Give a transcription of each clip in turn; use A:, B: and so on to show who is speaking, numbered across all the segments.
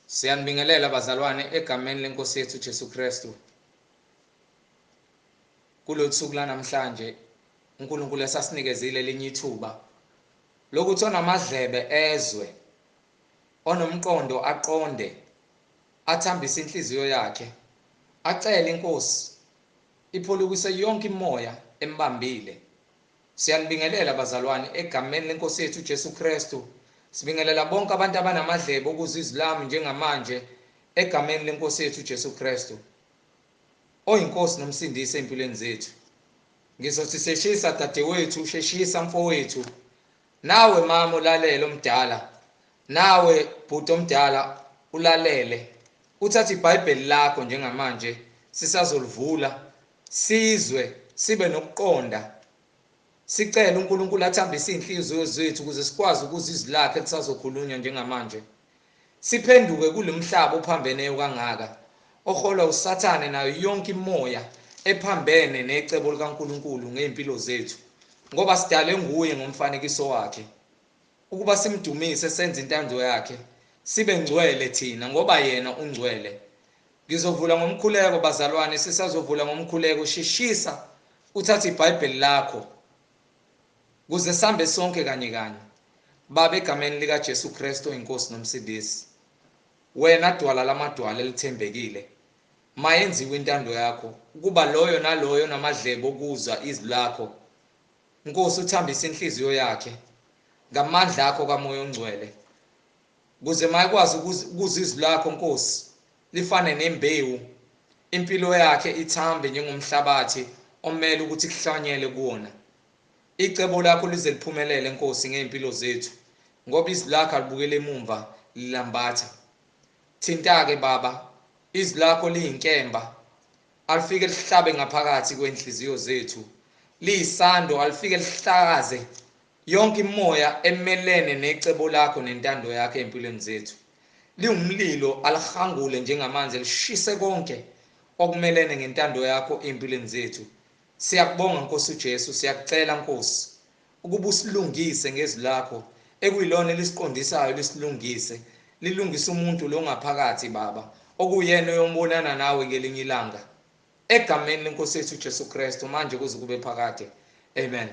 A: Siyanibingelela bazalwane egameni lenkosi yethu Jesu Kristu. Kulolu suku lanamhlanje uNkulunkulu esasinikezile elinye ithuba lokuthi onamadlebe ezwe, onomqondo aqonde, athambise inhliziyo yakhe, acele inkosi iphulukise yonke imoya embambile. Siyanibingelela bazalwane egameni lenkosi yethu Jesu Kristu. Sibingelela bonke abantu abanamadlebe ukuzwa izwi lami njengamanje egameni lenkosi yethu Jesu Kristu, oyinkosi nomsindisi empilweni zethu. Ngizothi sheshisa dadewethu, sheshisa mfowethu, nawe mama ulalele omdala, nawe bhuti omdala ulalele, uthathe iBhayibheli lakho njengamanje sisazolivula, sizwe sibe nokuqonda, sicele uNkulunkulu athambise inhliziyo zethu ukuze sikwazi ukuzwa izwi lakhe lisazokhulunywa njengamanje. Siphenduke kulomhlaba ophambeneyo kangaka, oholwa uSathane nayo yonke imoya ephambene necebo likaNkulunkulu ngeimpilo zethu, ngoba sidalwe nguye ngomfanekiso wakhe ukuba simdumise, senze intando yakhe, sibe ngcwele thina ngoba yena ungcwele. Ngizovula ngomkhuleko bazalwane, sisazovula ngomkhuleko. Sheshisa uthathe iBhayibheli lakho kuze sambe sonke kanye kanye. Baba, egameni lika Jesu Kristu inkosi nomsindisi, wena dwala lamadwala elithembekile, mayenziwe intando yakho ukuba loyo naloyo namadlebe okuzwa izwi lakho, Nkosi, uthambise inhliziyo yakhe ngamandla akho kaMoya oNgcwele, kuze mayikwazi ukuzwa izwi lakho Nkosi lifane nembewu, impilo yakhe ithambe njengomhlabathi omele ukuthi kuhlanyele kuwona. Icebo lakho lize liphumelele Nkosi ngeimpilo zethu, ngoba izwi lakho alibukele emumva lilambatha. Thinta-ke Baba, izwi lakho liyinkemba, alifike lihlabe ngaphakathi kwenhliziyo zethu, liyisando, alifike lihlakaze yonke imoya emelene necebo lakho nentando yakho empilweni zethu. Liwumlilo, alihangule njengamanzi, lishise konke okumelene ngentando yakho empilweni zethu. Siyakubonga Nkosi uJesu, siyakucela Nkosi ukuba usilungise ngezwi lakho ekuyilona elisiqondisayo, lisilungise, lilungise umuntu lo ngaphakathi Baba, okuyena oyombonana nawe ngelinye ilanga, egameni lenkosi yethu Jesu Kristu, manje kuze kube phakade. Amen.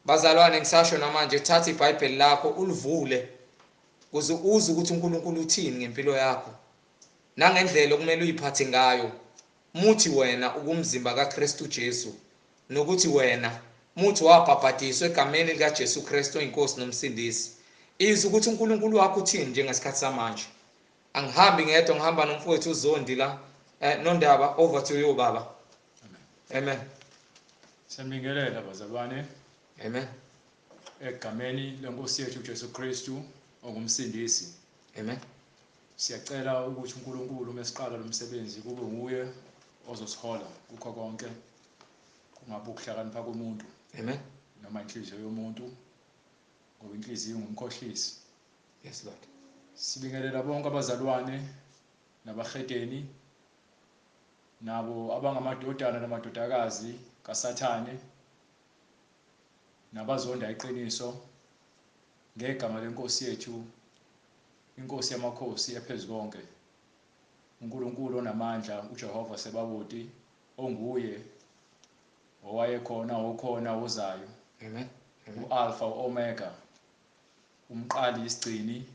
A: Bazalwane, ngisasho namanje, thatha iBhayibheli lakho ulivule kuze uzwe ukuthi uNkulunkulu uthini ngempilo yakho nangendlela okumele uyiphathe ngayo. Muthi wena ukumzimba kaKristu Jesu, nokuthi wena muthi wabhabhadiswa egameni likaJesu Kristu inkosi nomsindisi. Izwe ukuthi uNkulunkulu wakho uthini njengesikhathi samanje. Angihambi ngedwa, ngihamba nomfowethu uZondi la. Nondaba, over to you baba. Amen. Amen.
B: Siyabingelela bazalwane.
A: Amen.
B: Egameni lenkosi yethu Jesu Kristu ongumsindisi.
A: Amen.
B: Siyacela ukuthi uNkulunkulu uma siqala lo msebenzi kube nguye ozosihola kukho konke, kungabe ukuhlakanipha komuntu.
A: Amen.
B: Noma inhliziyo yomuntu, ngoba inhliziyo ingumkhohlisi.
A: Yes Lord.
B: Sibingelela bonke abazalwane nabahedeni, nabo abangamadodana namadodakazi kaSathane, nabazonda iqiniso, ngegama lenkosi yethu, inkosi yamakhosi ephezu konke, uNkulunkulu onamandla, uJehova Sebawoti, onguye owayekhona, okhona, ozayo.
A: Amen.
B: uAlpha, uOmega, umqali isigcini,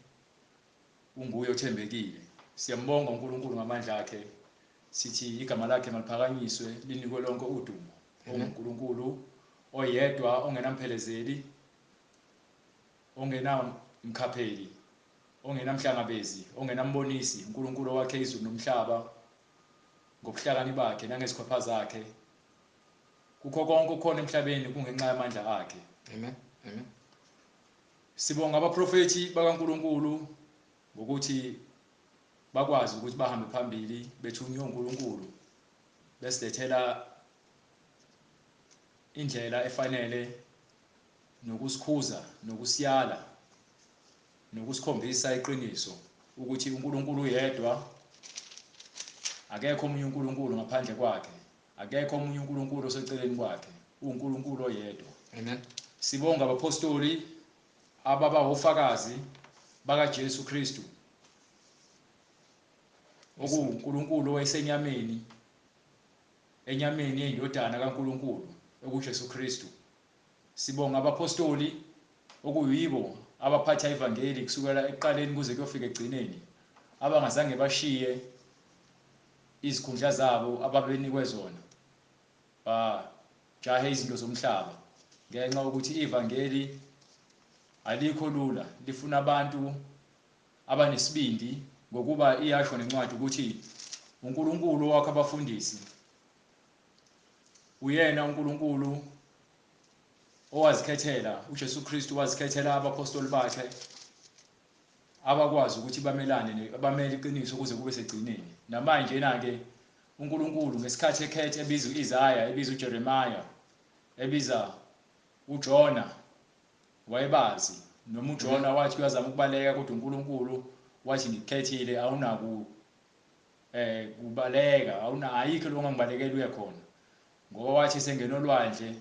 B: unguye othembekile. Siyambonga uNkulunkulu ngamandla akhe, sithi igama lakhe maliphakanyiswe, linikwe lonke udumo. UNkulunkulu oyedwa, ongenamphelezeli, ongenamkhapheli, ongenamhlangabezi, ongenambonisi, uNkulunkulu owakhe izulu nomhlaba ngobuhlakani bakhe nangezikhwepha zakhe. Kukho konke okukhona emhlabeni kungenxa yamandla akhe.
A: Amen. Amen.
B: Sibonga abaprofethi bakaNkulunkulu ngokuthi bakwazi ukuthi bahambe phambili bethunywe uNkulunkulu, besilethela indlela efanele nokusikhuza nokusiyala nokusikhombisa iqiniso ukuthi uNkulunkulu uyedwa, akekho omunye uNkulunkulu ngaphandle kwakhe, akekho omunye uNkulunkulu oseceleni kwakhe, uNkulunkulu oyedwa.
A: Amen.
B: Sibonga abapostoli ababa ofakazi bakaJesu Kristu. okuwuNkulunkulu owayesenyameni, enyameni yendodana kaNkulunkulu okuJesu Kristu. Sibonga abapostoli okuyibo abaphatha ivangeli kusukela ekuqaleni kuze kuyofika ekugcineni, abangazange bashiye izikhundla zabo ababenikwe zona, bajahe izinto zomhlaba ngenxa yokuthi ivangeli alikho lula, lifuna abantu abanesibindi, ngokuba iyasho nencwadi ukuthi uNkulunkulu wakhe abafundisi uyena uNkulunkulu owazikhethela, uJesu Kristu wazikhethela abapostoli bakhe abakwazi ukuthi bamelane bamele iqiniso kuze kube segcineni. Namanje na-ke uNkulunkulu ngesikhathi ekhetha ebiza u-Isaya, ebiza uJeremiah, ebiza uJona, wayebazi. Noma uJona wathi uyazama ukubaleka, kodwa uNkulunkulu wathi ngikukhethile, awunaku kubaleka, ayikho lo ongangibalekela uye khona. Ngoba wathi sengena olwandle,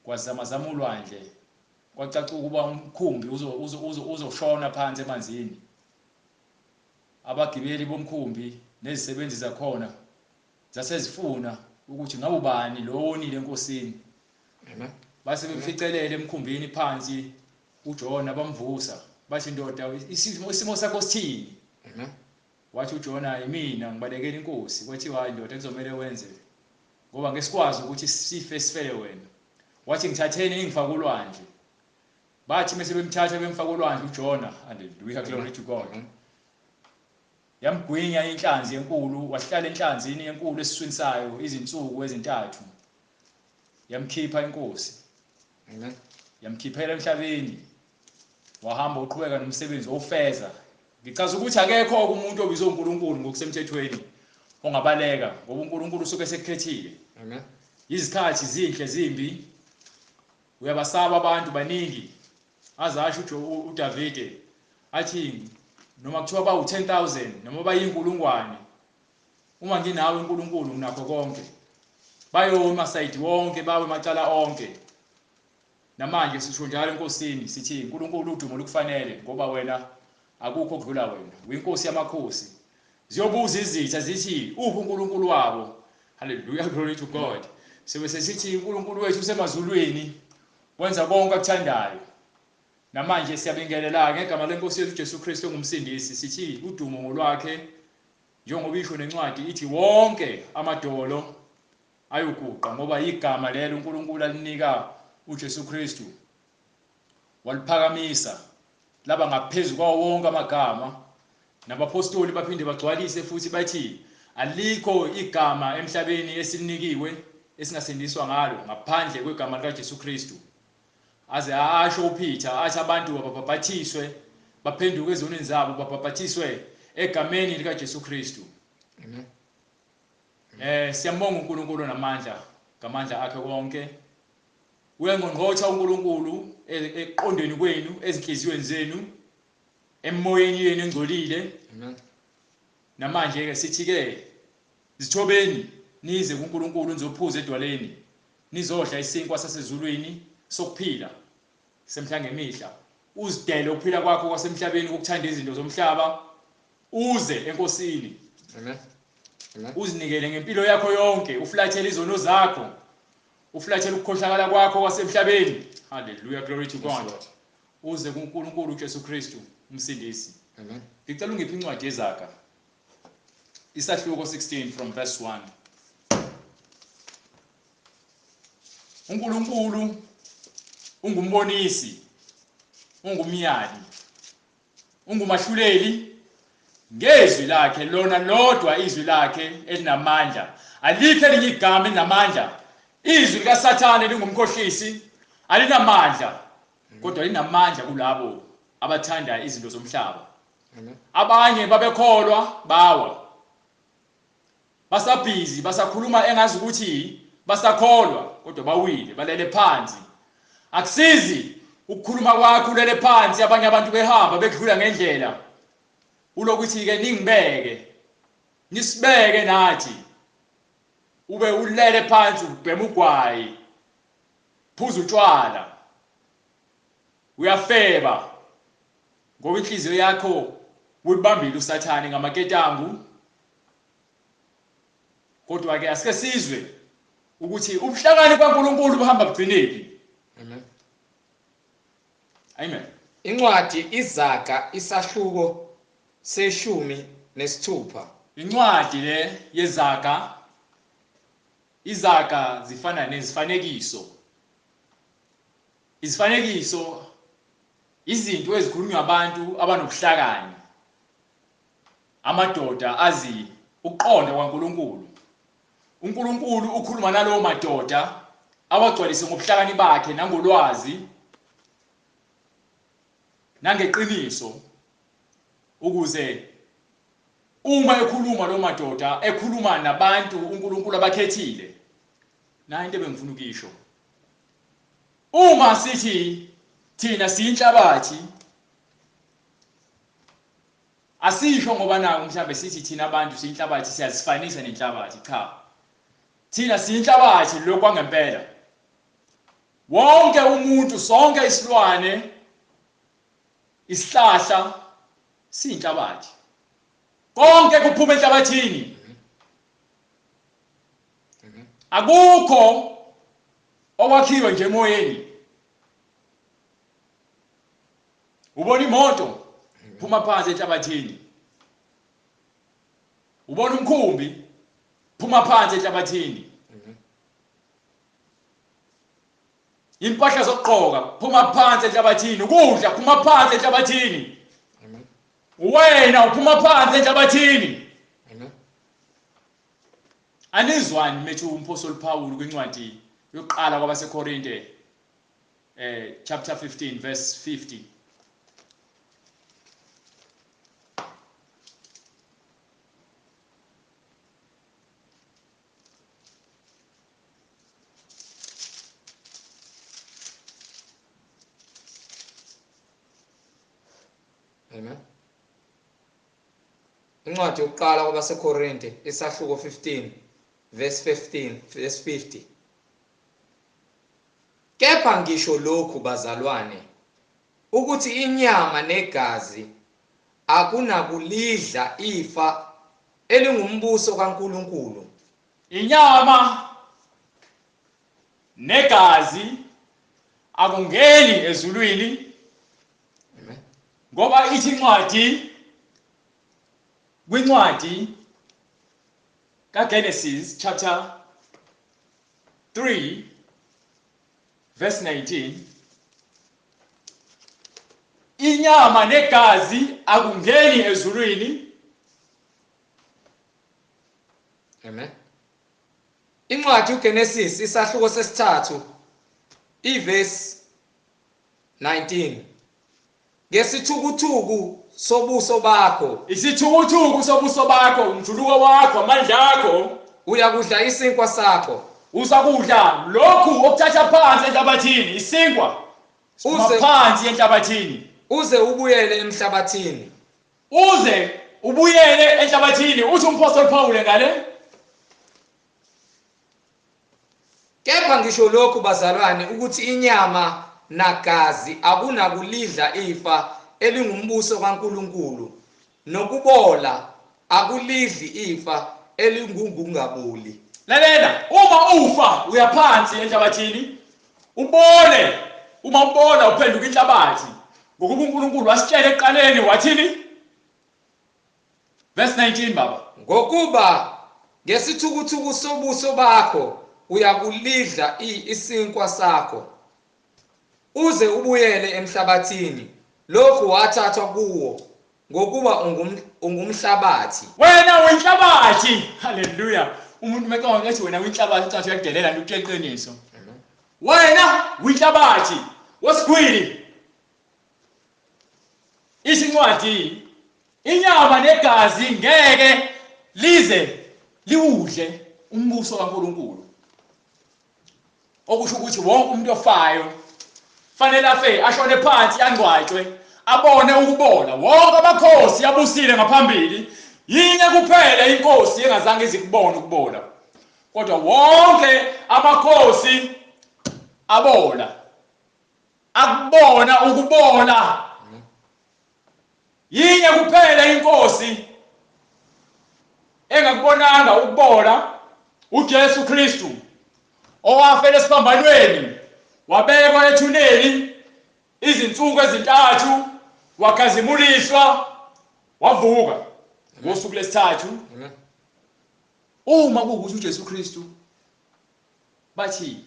B: kwazamazama ulwandle, kwacaca ukuba umkhumbi uzoshona phansi emanzini. Abagibeli bomkhumbi nezisebenzi zakhona zasezifuna ukuthi ngabe ubani lo wonile enkosini.
A: Amen.
B: Base bemficelele emkhumbini phansi uJona, bamvusa bathi ndoda isimo sakho sithini?
A: Amen.
B: Wathi uJona yimina ngibalekela inkosi. Kwathiwa hayi ndoda kuzomele wenze ngoba ngesikwazi ukuthi sife sifele wena. Wathi ngithatheni ningifake ulwandle. Bathi mase bemthatha bemfaka ulwandle uJona, hallelujah, glory to God. Yamgwinya inhlanzi enkulu, wahlala enhlanzini enkulu esiswini sayo izinsuku ezintathu. Yamkhipha inkosi.
A: Amen.
B: Yamkhiphela emhlabeni. Wahamba uqhubeka nomsebenzi owufeza. Ngichaza ukuthi akekho umuntu obizwe uNkulunkulu ngokusemthethweni ongabaleka, ngoba uNkulunkulu usuke sekukhethile.
A: Amen.
B: Izikhathi zinhle zimbi, uyabasaba abantu baningi. Azasho uDavide athi noma kuthiwa bawu 10,000 noma bayinkulungwane, uma nginawe uNkulunkulu nginakho konke. Bayoma side wonke, bawe macala onke. Namanje sisho njalo enkosini sithi uNkulunkulu udumo lukufanele, ngoba wena akukho okudlula wena, uyinkosi yamakhosi. Ziyobuza izitha zithi uphi uNkulunkulu wabo? Hallelujah, glory to God. Sibe sesithi uNkulunkulu wethu usemazulwini, wenza konke akuthandayo. Namanje siyabingelela ngegama lenkosi yethu uJesu Kristu ongumsindisi, sithi udumo ngolwakhe, njengoba isho nencwadi ithi wonke amadolo ayoguqa, ngoba igama lelo uNkulunkulu alinika uJesu Kristu waliphakamisa laba ngaphezulu kwawo wonke amagama. Nabapostoli baphinde bagcwalise futhi bathi alikho igama emhlabeni esilinikiwe esingasindiswa ngalo ngaphandle kwegama likaJesu Kristu. Aze asho uPeter athi abantu ababhabhathiswe baphenduke ezonweni zabo, babhabhathiswe egameni likaJesu Kristu.
A: Amen.
B: Siyambonga uNkulunkulu namandla, ngamandla akhe wonke. Uyangqongqotha uNkulunkulu eqondweni kwenu, ezinhliziyweni zenu, emoyeni yenu engcolile.
A: Amen.
B: Namanje ke sithi ke zithobeni nize kuNkulunkulu, nizophuza edwaleni, nizodla isinkwa sasezulwini sokuphila semhla ngemihla. Uzidele ukuphila kwakho kwasemhlabeni ukuthanda izinto zomhlaba, uze enkosini.
A: Amen. Amen.
B: Uzinikele ngempilo yakho yonke, uflathele izono zakho, uflathele ukukhohlakala kwakho kwasemhlabeni. Hallelujah, glory to God.
A: Yes,
B: uze kuNkulunkulu uJesu Kristu umsindisi.
A: Amen.
B: Ngicela ungiphe incwadi yeZaga, isahluko 16 from verse 1. uNkulunkulu ungumbonisi, ungumyali, ungumahluleli ngezwi lakhe lona lodwa, izwi lakhe elinamandla. Alikho elinye igama elinamandla. Izwi likaSathane lingumkhohlisi, alinamandla, kodwa linamandla kulabo abathanda izinto zomhlaba.
A: Amen.
B: Abanye babekholwa bawa, basabhizi basakhuluma engazi ukuthi basakholwa, kodwa bawile, balele phansi. Akusizi ukukhuluma kwakho ulele phansi, abanye abantu behamba bekudlula ngendlela, ulokuthi ke ningibeke, nisibeke nathi, ube ulele phansi ubhema ugwayi, phuza utshwala, uyafeba, ngoba inhliziyo yakho uyibambile uSathane ngamaketangu. Kodwa ke asike sizwe ukuthi ubuhlakani kaNkulunkulu buhamba bugcinephi.
A: Amen.
B: Amen.
A: Incwadi iZaga isahluko 16.
B: Incwadi le yeZaga, iZaga zifana nezifanekiso. Izifanekiso izinto ezikhulunywa abantu abanobuhlakani, amadoda azi ukuqonda kwaNkulunkulu. uNkulunkulu ukhuluma nalowo madoda awagcwalise ngobuhlakani bakhe nangolwazi nangeqiniso, ukuze uma ekhuluma lo madoda ekhuluma nabantu uNkulunkulu abakhethile. Nayi into ebengifuna ukuyisho. Uma sithi thina siyinhlabathi, asisho ngoba naku mhlambe sithi thina abantu siyinhlabathi, siyazifanisa nenhlabathi. Cha, thina siyinhlabathi lokhu kwangempela. Wonke umuntu, sonke isilwane, isihlahla siyinhlabathi. Konke kuphuma enhlabathini. Akukho okwakhiwe nje emoyeni. Ubona imoto phuma phansi enhlabathini, ubona umkhumbi phuma phansi enhlabathini, impahla zokugqoka phuma phansi enhlabathini, ukudla phuma phansi enhlabathini, wena uphuma phansi enhlabathini. Anizwani methu umpostoli Paul kwincwadi yokuqala kwabaseKorinte chapter 15 verse 50.
A: Amen. Incwadi yokuqala kwabaseKorinte isahluko 15 verse 15 verse 50. Kepha ngisho lokhu bazalwane, ukuthi inyama negazi akunakulidla ifa elingumbuso kaNkulunkulu.
B: Inyama negazi akungeni ezulwini.
A: Amen.
B: Ngoba ithi incwadi, kwincwadi kaGenesis chapter 3 verse 19, inyama negazi akungeni ezulwini.
A: Amen. Incwadi uGenesis isahluko 3 iverse 19. Ngesithukuthuku sobuso bakho,
B: isithukuthuku sobuso bakho, umjuluko wakho, amandla akho,
A: uyakudla isinkwa sakho,
B: uzakudla lokhu okuthatha phansi enhlabathini, isinkwa
A: uze
B: phansi enhlabathini,
A: uze ubuyele emhlabathini,
B: uze ubuyele enhlabathini. Uthi umpostoli Paul ngale,
A: kepha ngisho lokhu bazalwane, ukuthi inyama nagazi akunakulidla ifa elingumbuso kaNkulunkulu, nokubola akulidli ifa elingungungaboli.
B: Lalela, uma ufa uyaphansi enhlabathini, ubole. Uma ubola uphenduka inhlabathi, ngokuba uNkulunkulu wasitshela ekuqaleni wathini? Verse 19 baba.
A: Ngokuba ngesithukuthuku sobuso bakho uyakulidla isinkwa sakho, uze ubuyele emhlabathini, lokhu wathathwa kuwo, ngokuba ungumhlabathi.
B: Wena uyinhlabathi. Haleluya. Umuntu mecabanga ethi wena uyinhlabathi, ucathi uyakudelela, nto utshela iqiniso. Wena uyinhlabathi wesigwili. Isincwadi, inyama negazi ngeke lize liwudle umbuso kaNkulunkulu. Okusho ukuthi wonke umuntu ofayo fanele afe, ashone phansi, angcwatshwe, abone ukubola. Wonke amakhosi abusile ngaphambili, yinye kuphela inkosi engazange izikubone ukubola, kodwa wonke amakhosi abola, akubona ukubola. Yinye kuphela inkosi engakubonanga ukubola, uJesu Kristu owafela esiphambanweni, wabekwa ethuneni izinsuku ezintathu, wakhazimuliswa, wavuka ngosuku lesithathu. Uma kuwukuthi uJesu Kristu bathi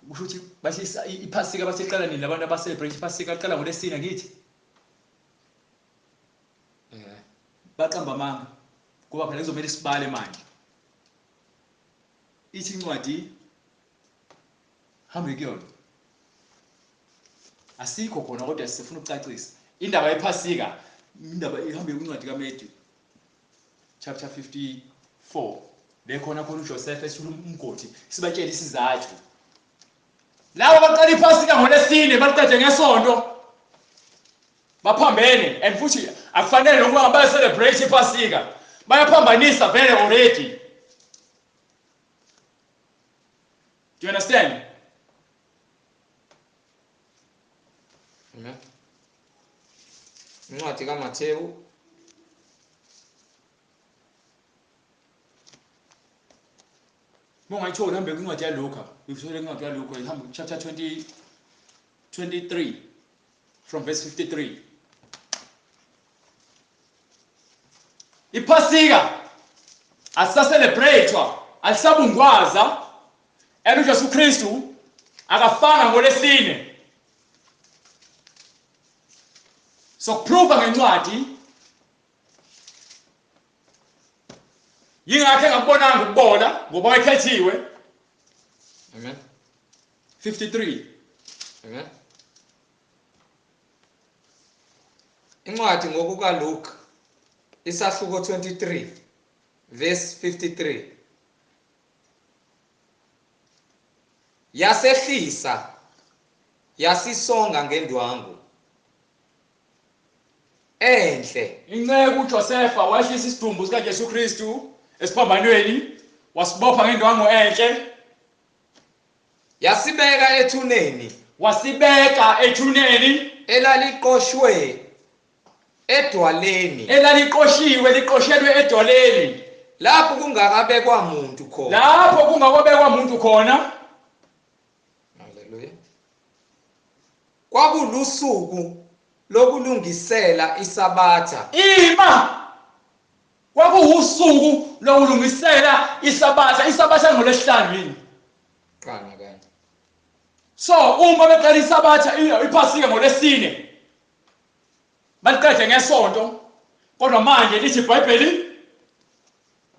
B: kusho ukuthi bathi iphasika baseqala nini labantu abacelebrate iphasika liqala ngolesine ngithi baqamba amanga ngoba phela kuzomele sibale manje. Ithi incwadi hambe kuyona, asikho khona kodwa sifuna ukucacisa indaba yephasika. Indaba ihambe kwincwadi kaMatthew chapter 54 bekhona khona uJoseph esula umgodi, sibatshela isizathu. Labo baqala iphasika ngolesine baliqede ngesonto, baphambene. And futhi akufanele nokuba baye celebrate iphasika, bayaphambanisa vele already. Do you understand?
A: Amen. Incwadi kaMathewu
B: Mongayithola hambe kwincwadi yaLuka, uyithole incwadi yaLuka ihambe chapter 20 23 from verse 53. Iphasika asisacelebratewa, alisabungwaza, and uJesu Kristu akafanga ngolesine. So kuprova ngencwadi yingakho engakubonanga ukubola ngoba wayekhethiwe.
A: Amen.
B: 53.
A: Amen. Incwadi ngokuka Luke isahluko 23 verse 53. Yasehlisa yasisonga ngendwangu enhle.
B: Inceku uJosepha wahlisa isidumbu sikaJesu Kristu esiphambanweni, wasibopha ngendwangu enhle,
A: yasibeka ethuneni,
B: wasibeka ethuneni
A: elaliqoshwe edwaleni,
B: elaliqoshiwe liqoshelwe edwaleni,
A: lapho kungakabekwa muntu khona,
B: lapho kungakabekwa muntu khona.
A: Haleluya. Kwakulusuku lokulungisela isabatha.
B: Ima kwakuwusuku lokulungisela isabatha. Isabatha ngolesihlanu yini?
A: Qana kanye.
B: So uma beqala isabatha iphasika ngolesine baliqede ngesonto, kodwa manje lithi iBhayibheli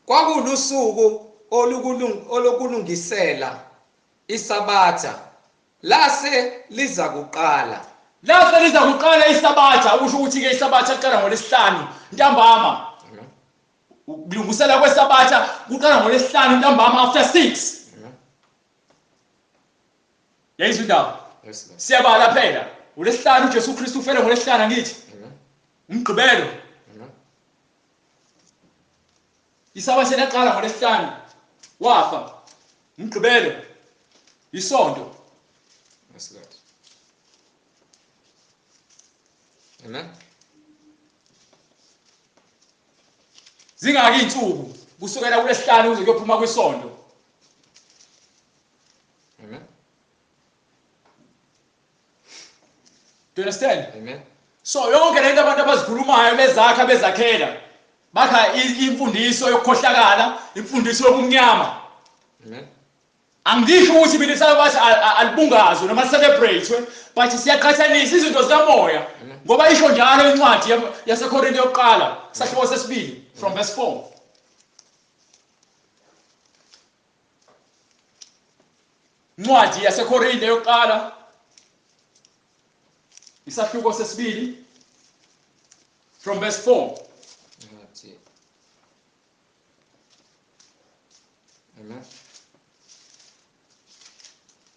A: kwakulusuku olokulungisela isabatha lase liza kuqala.
B: Lase liza kuqala isabatha, usho ukuthi ke isabatha liqala ngolesihlanu ntambama. Ukulungisela kwesabatha kuqala ngolesihlanu ntambama after 6. Yayizwa indaba? Siyabala phela. Ulesihlanu uJesu Kristu ufele ngolesihlanu angithi? Umgqibelo. Isabatha laqala ngolesihlanu, wafa. Umgqibelo. Isonto.
A: Yes Lord. Amen.
B: Zingaki insuku kusukela kulesihlanu kuze kuyophuma kwisonto.
A: Amen.
B: Do you understand?
A: Amen.
B: So yonke lento abantu abazikhulumayo bezakha bezakhela bakha imfundiso yokukhohlakala, imfundiso yobumnyama.
A: Amen.
B: Angisho ukuthi mina isabatha alibungazwe noma celebrate, but siyaqhathanisa izinto zikamoya ngoba isho njalo incwadi yaseKorinte yokuqala sahluko sesibili from verse 4. Incwadi yaseKorinte yokuqala isahluko sesibili from verse 4.
A: Amen.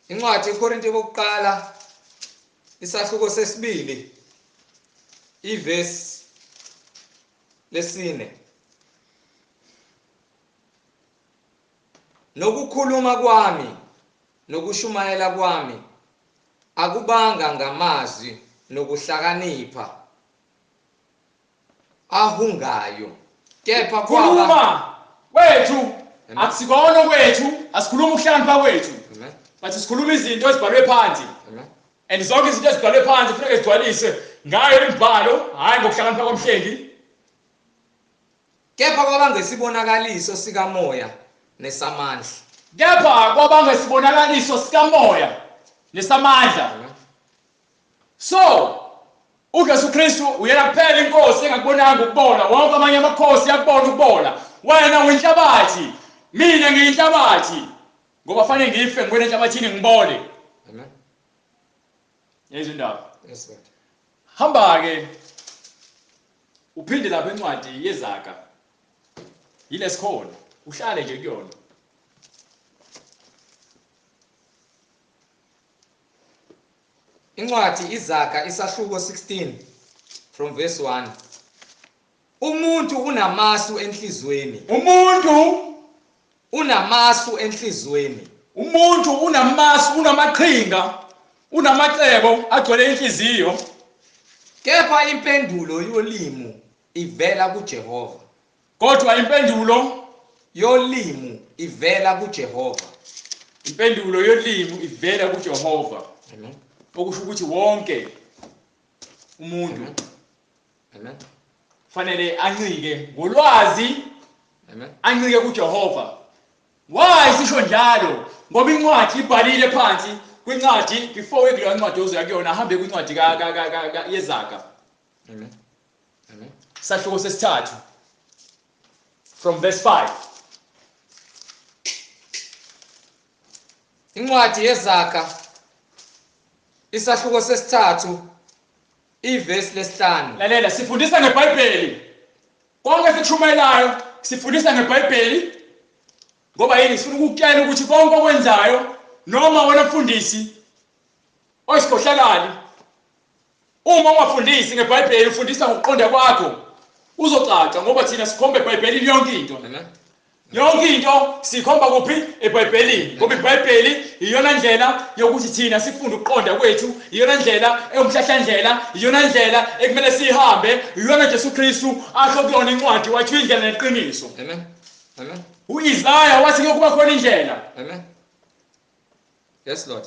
A: Incwadi yeKorinte yokuqala isahluko sesibili ivesi lesine. Nokukhuluma kwami nokushumayela kwami akubanga ngamazwi nokuhlakanipha ahungayo, kepha
B: kwaba wethu Akusikona kwethu, asikhuluma ukuhlakanipha kwethu. But sikhuluma izinto ezibhalwe phansi. And zonke izinto ezibhalwe phansi kufuneka zigcwaliswe ngayo imibhalo, hayi ngokuhlakanipha komhlengi.
A: Kepha kwaba ngesibonakaliso sikamoya nesamandla.
B: Kepha kwaba ngesibonakaliso sikamoya nesamandla. So uJesu Kristu uyena kuphela inkosi engakubonanga ukubola, wonke amanye amakhosi yakubona ukubola. Wena uyinhlabathi, mina ngiyinhlabathi, ngoba fanele ngife ngibone enhlabathini ngibole.
A: Amen.
B: Yezwa indaba.
A: Yes Lord.
B: Hamba ke uphinde lapha encwadi yeZaga. Yilesikhona, uhlale nje kuyona.
A: Incwadi iZaga isahluko 16 from verse 1. Umuntu unamasu enhlizweni.
B: Umuntu
A: unamasu enhlizweni.
B: Umuntu unamasu, unamaqhinga, unamacebo agcwele inhliziyo.
A: Kepha impendulo yolimi ivela kuJehova.
B: Kodwa impendulo
A: yolimi ivela kuJehova.
B: Impendulo yolimi ivela kuJehova.
A: Amen.
B: Okusho ukuthi wonke umuntu
A: Amen.
B: fanele ancike ngolwazi.
A: Amen.
B: Ancike kuJehova. Why sisho njalo? Ngoba incwadi ibhalile phansi kwincwadi, before kuleyo ncwadi ozoya kuyona, ahambe kwincwadi yeZaga.
A: Amen. Amen.
B: Sahluko sesithathu from verse 5.
A: Incwadi yeZaga isahluko sesithathu ivesi lesihlanu.
B: Lalela, sifundisa ngeBhayibheli. Konke esikushumayelayo sifundisa ngeBhayibheli. Ngoba yini? Sifuna ukukutshela ukuthi konke okwenzayo, noma wena mfundisi oyisikhohlakali, uma ungafundisi ngeBhayibheli, ufundisa ngokuqonda kwakho, uzocaca, ngoba thina sikhomba eBhayibhelini yonke into.
A: Amen.
B: Yonke into sikhomba kuphi? EBhayibhelini. Ngoba iBhayibheli iyona ndlela yokuthi thina sifunde ukuqonda kwethu, iyona ndlela ewumhlahlandlela, iyona ndlela ekumele siyihambe, iyona Jesu Kristu asho kuyona incwadi wathi indlela neqiniso.
A: Amen. Amen.
B: uIsaya wathi kuyokuba khona indlela.
A: Amen. Yes Lord.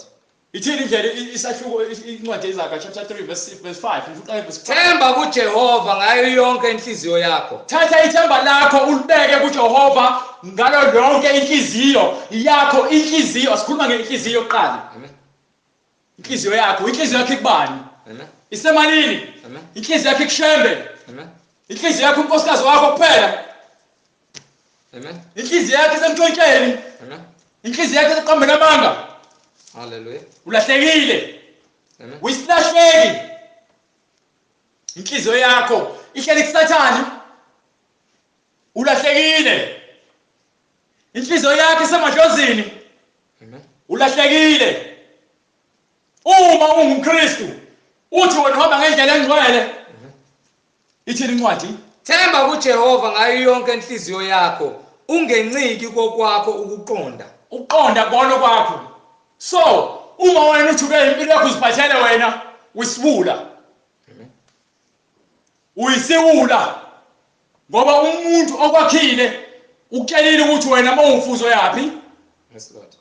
B: Ithini indlela? Isahluko incwadi yeZaga chapter 3 verse 5. Uqale verse 5.
A: Themba kuJehova ngayo yonke inhliziyo yakho.
B: Thatha ithemba lakho ulibeke kuJehova ngalo yonke inhliziyo yakho. Inhliziyo, asikhuluma ngenhliziyo kuqala.
A: Amen.
B: Inhliziyo yakho, inhliziyo yakho ikubani?
A: Amen.
B: Isemalini?
A: Amen.
B: Inhliziyo yakho ikushembe?
A: Amen.
B: Inhliziyo yakho unkosikazi wakho kuphela?
A: Amen.
B: Inhliziyo yakho isemtshontsheni?
A: Amen.
B: Inhliziyo yakho iseqambeni amanga?
A: Hallelujah.
B: Ulahlekile.
A: Amen.
B: Uyisilahleki. Inhliziyo yakho ihleli kuSathane. Ulahlekile. Inhliziyo yakho isemadlozini.
A: Amen.
B: Ulahlekile. Uma ungumKristu uthi wena uhamba ngendlela engcwele. Ithini incwadi?
A: Themba kuJehova ngayo yonke inhliziyo yakho, ungenciki kokwakho ukuqonda.
B: Ukuqonda kona kwakho. So uma wena uthuke impilo yakho uziphathele wena, uyisiwula.
A: Amen.
B: Uyisiwula. Ngoba umuntu okwakhile ukutshelile ukuthi wena mawumfuzo yapi?
A: Yes Lord.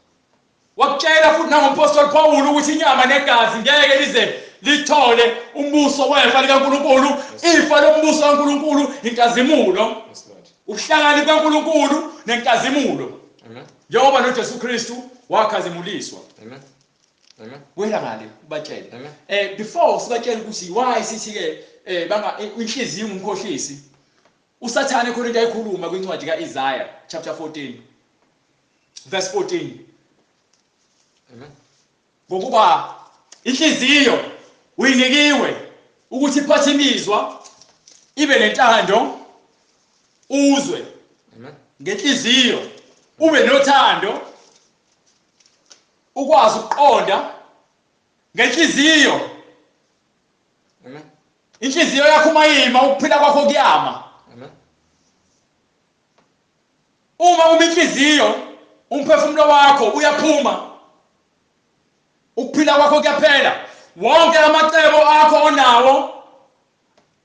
B: Wakutshela futhi nangompostoli Paul ukuthi inyama negazi ngeke lize lithole umbuso wefa likaNkulunkulu. Ifa lombuso kaNkulunkulu inkazimulo.
A: Yes Lord.
B: Ubuhlakani bukaNkulunkulu nenkazimulo.
A: Amen.
B: Njengoba noJesu Kristu wakhazimuliswa.
A: Amen. Amen.
B: Wena ngale ubatshele.
A: Amen.
B: Before sibatshele ukuthi why sithi ke banga inhliziyo ngumkhohlisi. uSathane khona into ayikhuluma kwincwadi kaIsaiah chapter 14 verse 14.
A: Amen.
B: Ngokuba inhliziyo uyinikiwe ukuthi iphathe imizwa, ibe nentando, uzwe.
A: Amen.
B: Ngenhliziyo ube nothando, ukwazi ukuqonda ngenhliziyo.
A: Amen.
B: Inhliziyo yakho umayima, ukuphila kwakho kuyama.
A: Amen.
B: Uma uma inhliziyo, umphefumulo wakho uyaphuma, ukuphila kwakho kuyaphela, wonke amacebo akho onawo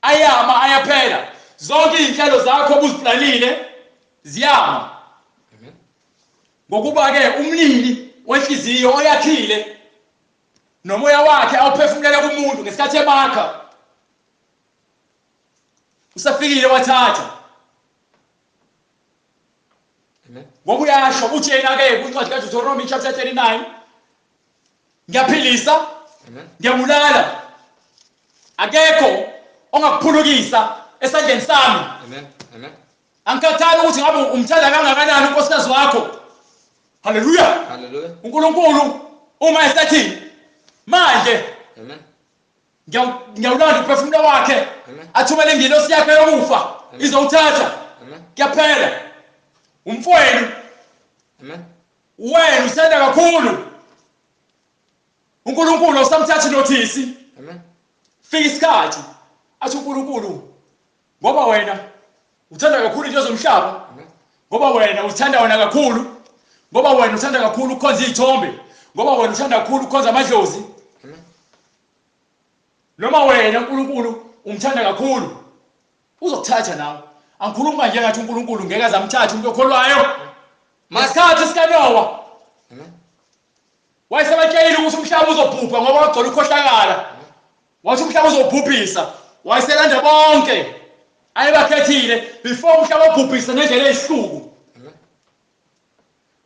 B: ayama, ayaphela, zonke izinhlelo zakho obuziplanile ziyama.
A: Amen.
B: Ngokuba ke umnini wenhliziyo oyakhile nomoya wakhe awuphefumulela kumuntu ngesikhathi emakha usafikile wathatha.
A: Amen.
B: Ngoba uyasho uthi yena ke kwincwadi kaDeuteronomy chapter 39, ngiyaphilisa,
A: Amen.
B: ngiyabulala, akekho ongakuphulukisa esandleni sami.
A: Amen. Amen.
B: Angikhathali ukuthi ngabe umthanda kangakanani unkosikazi wakho. Haleluya.
A: Hallelujah.
B: uNkulunkulu uma esethi manje
A: Amen.
B: ngiyawulanda umphefumulo wakhe,
A: Amen.
B: athumele ingilosi yakhe yokufa izowuthatha,
A: Amen.
B: kuyaphela. Umfowenu
A: Amen.
B: wena uthanda kakhulu uNkulunkulu, awusamthathi nothisi.
A: Amen.
B: Fika isikhathi athi uNkulunkulu, ngoba wena uthanda kakhulu into zomhlaba,
A: Amen.
B: ngoba wena uthanda wena kakhulu, ngoba wena uthanda kakhulu ukukhonza izithombe, ngoba wena uthanda kakhulu ukukhonza amadlozi,
A: Amen.
B: noma wena uNkulunkulu umthanda kakhulu, uzokuthatha nawe. Angikhulumi kanje ngathi uNkulunkulu ngeke azamthathe umuntu okholwayo. Masikhathi sikaNowa
A: Amen.
B: wayesebatshelile ukuthi umhlaba uzobhubha ngoba wagcwala ukukhohlakala. Wathi umhlaba uzobhubhisa, wayeselanda bonke ayebakhethile before umhlaba ubhubhisa ngendlela eyihluku.
A: Amen.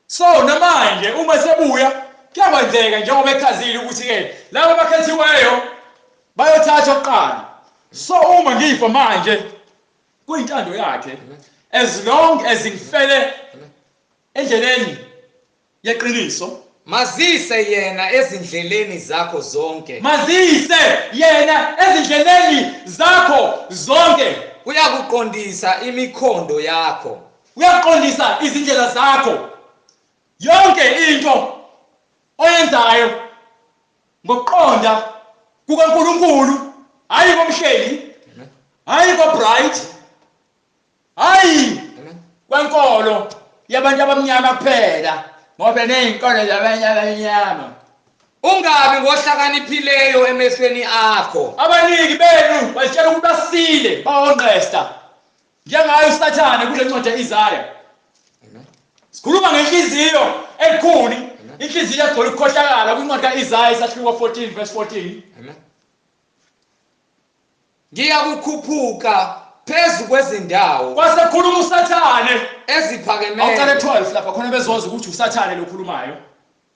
B: So namanje uma sebuya kuyakwenzeka njengoba echazile ukuthi-ke labo abakhethiweyo bayothathwa kuqala. So uma ngifa manje kuyintando yakhe, as long as ngifele endleleni yeqiniso.
A: Mazise yena ezindleleni zakho zonke.
B: Mazise yena ezindleleni zakho zonke.
A: Uyakuqondisa imikhondo yakho.
B: Uyaqondisa izindlela zakho. Yonke into oyenzayo ngokuqonda kukaNkulunkulu, hayi komhleli,
A: Amen.
B: hayi koBright, hayi
A: Amen.
B: kwenkolo yabantu abamnyama kuphela, ngoba nezinkolo zabantu abamnyama.
A: Ungabi ngohlakaniphileyo emehlweni akho.
B: Abaningi benu bazitshela ukuthi basile, bawonqesta njengayo uSathane kule ncwadi ya-Isaya.
A: Amen.
B: Sikhuluma ngenhliziyo ebukhuni, inhliziyo egcwele ukukhohlakala kwincwadi ka-Isaya isahluko 14 verse 14.
A: Amen. Ngiyakukhuphuka phezu kwezindawo
B: Kwasekhuluma uSathane. Awuqale
A: eziphakemeyo.
B: 12 lapha khona bezozwa ukuthi uSathane lokhulumayo.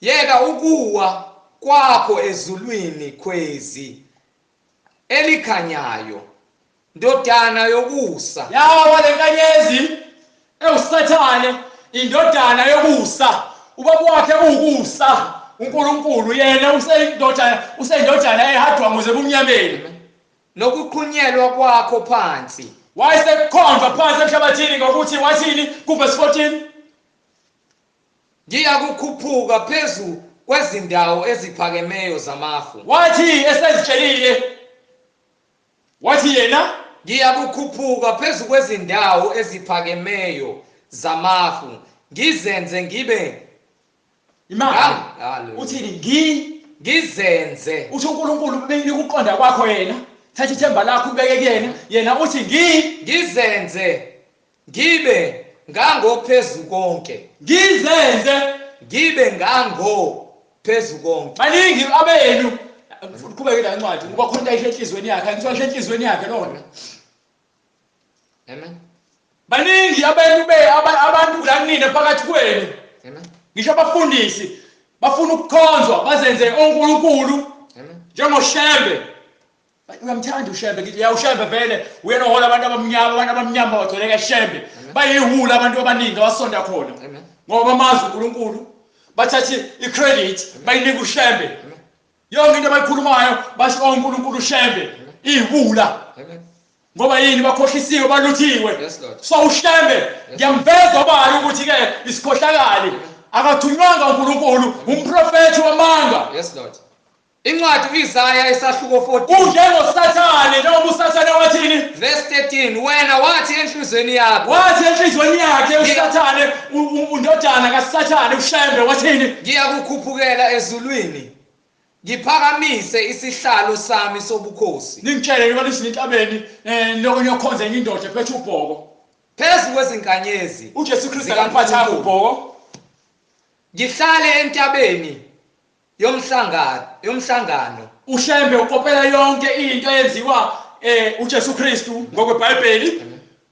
A: Yeka ukuwa kwakho ezulwini khwezi elikhanyayo, ndodana yokusa.
B: Yawa lenkanyezi ewuSathane, indodana yokusa. Ubaba wakhe uwukusa, uNkulunkulu yena useyindodana, useyindodana ehadwa nguze ebumnyameni.
A: Nokuqhunyelwa kwakho phansi.
B: Wayesekhonjwa phansi emhlabathini ngokuthi wathini kuverse 14?
A: Ngiyakukhuphuka phezu kwezindawo eziphakemeyo zamafu.
B: Wathi esezitshelile, wathi yena
A: Ngiyakukhuphuka phezu kwezindawo eziphakemeyo zamafu, ngizenze ngibe
B: imali.
A: Hallelujah.
B: Uthini?
A: Ngizenze
B: Uthi uNkulunkulu ubeke ukuqonda kwakho yena, thatha ithemba lakho ubeke kuyena, yena uthi
A: ngizenze ngibe ngangophezu konke,
B: ngizenze
A: ngibe ngangophezu konke.
B: Baningi abenu. Qhubeke la ncwadi ngoba khona into ayisho enhliziyweni yakhe, angithiwa ayisho enhliziyweni yakhe lona.
A: Amen.
B: Baningi abantu abantu la kunina phakathi kwenu,
A: Amen.
B: ngisho abafundisi bafuna ukukhonzwa bazenze onkulunkulu
A: Amen.
B: njengoShembe. Uyamthanda uShembe, ngithi ya uShembe vele uyena ohola abantu abamnyama, abantu abamnyama bagcwele kaShembe, bayihula abantu abaningi abasonda khona
A: Amen.
B: ngoba bamazi uNkulunkulu, bathathe i-credit bayinika uShembe.
A: Amen.
B: Yonke into abayikhulumayo basho onkulunkulu uShembe, ihula.
A: Amen.
B: Ngoba yini? Bakhohlisiwe, baluthiwe.
A: Yes, Lord.
B: So uShembe ngiyamveza obala ukuthi ke isikhohlakali, akathunywanga uNkulunkulu, umprofethi wamanga.
A: Yes, Lord. Incwadi uIsaya isahluko 14
B: Unjengosathane, njengoba uSathane wathini?
A: Verse 13, wena wathi enhlizweni yakho,
B: Wathi enhliziyweni yakhe uSathane, undodana kaSathane uShembe wathini?
A: Ngiyakukhuphukela ezulwini, ngiphakamise isihlalo sami sobukhosi
B: Ningitshele ngoba nithi entabeni lokho niyokhonza enye indoda ephethe ubhoko.
A: phezu kwezinkanyezi
B: uJesu Kristu akamphathanga ubhoko.
A: Ngihlale entabeni yomhlangano.
B: uShembe ukopela yonke into eyenziwa uJesu Kristu ngokweBhayibheli.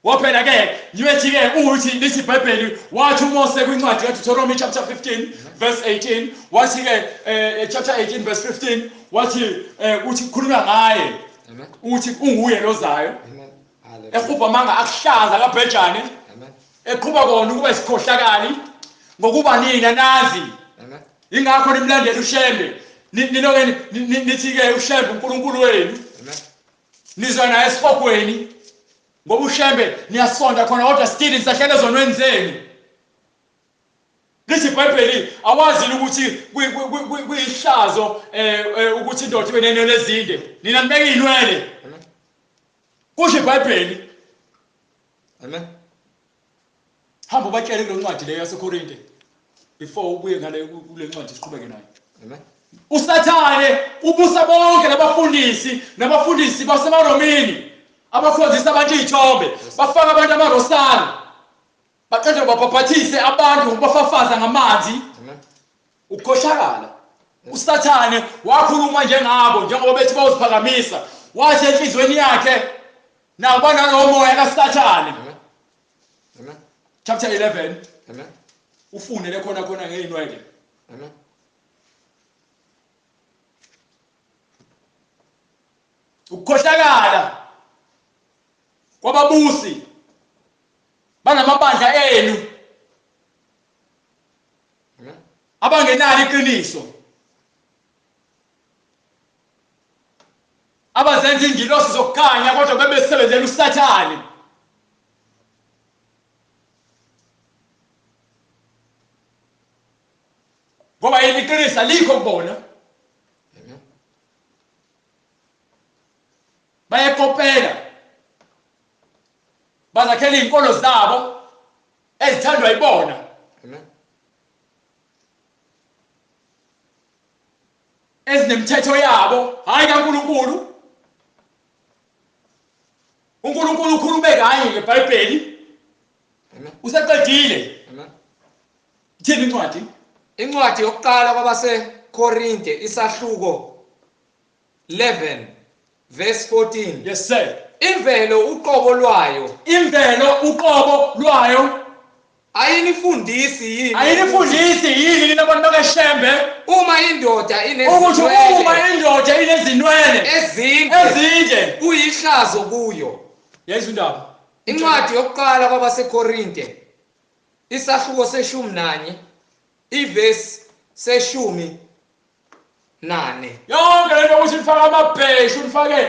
B: Waphela ke ngiyethi ke uthi lithi iBhayibheli wathi uMose kwincwadi kaDeuteronomy chapter 15 verse 18 wathi ke chapter 18 verse 15 wathi uthi khuluma ngaye uthi unguye lozayo eqhuba manga akuhlaza kaBhejane eqhuba kona ukuba isikhohlakali ngokuba nina nazi. Ingakho nimlandela uShembe ninoke nithi ke uShembe uNkulunkulu wenu nizwa naye esihogweni ngoba uShembe niyasonda khona kodwa still nisahlele ezonweni zenu. Lithi iBhayibheli awazi ukuthi kuyihlazo ukuthi indoda ibe nenwele ezinde, nina nibeke inwele. Kusho iBhayibheli.
A: Amen.
B: Hamba ubatshele kule ncwadi leyo yaseKorinte before ubuye ngale kule ncwadi siqhubeke nayo.
A: Amen.
B: uSathane ubusa bonke nabafundisi nabafundisi basemaromini abakhonzisa abantu izithombe, bafaka abantu amarosari, baqede babhabhathise abantu ngokubafafaza ngamanzi. Ukukhohlakala. uSathane wakhuluma njengabo njengoba bethi bawuziphakamisa, wathi enhlizweni yakhe nabo nalomoya kaSathane.
A: Amen.
B: Chapter 11.
A: Amen.
B: Ufune le khona khona ngeyinwele.
A: Amen.
B: Ukukhohlakala kwababusi banamabandla enu abangenalo iqiniso, abazenza ingilosi zokukhanya kodwa bebesebenzela uSathane. Ngoba iqiniso alikho kubona. Bayekopela, bazakhela izinkolo zabo ezithandwa yibona. Ezinemithetho yabo, hayi kaNkulunkulu. uNkulunkulu ukhulume kanye ngeBhayibheli. Useqedile. Ithini incwadi?
A: Incwadi yokuqala kwabaseKorinte isahluko 11 verse 14.
B: Yes sir.
A: Imvelo uqobo lwayo.
B: Imvelo uqobo lwayo.
A: Ayinifundisi yini?
B: Ayinifundisi yini nina bantu bakaShembe?
A: Uma indoda inezinwele.
B: Uma indoda inezinwele ezinde
A: kuyihlazo kuyo.
B: Yezwa indaba.
A: Incwadi yokuqala kwabaseKorinte isahluko se-11 ivesi se-14.
B: Yonke lento ukuthi nifake amabheshu, nifake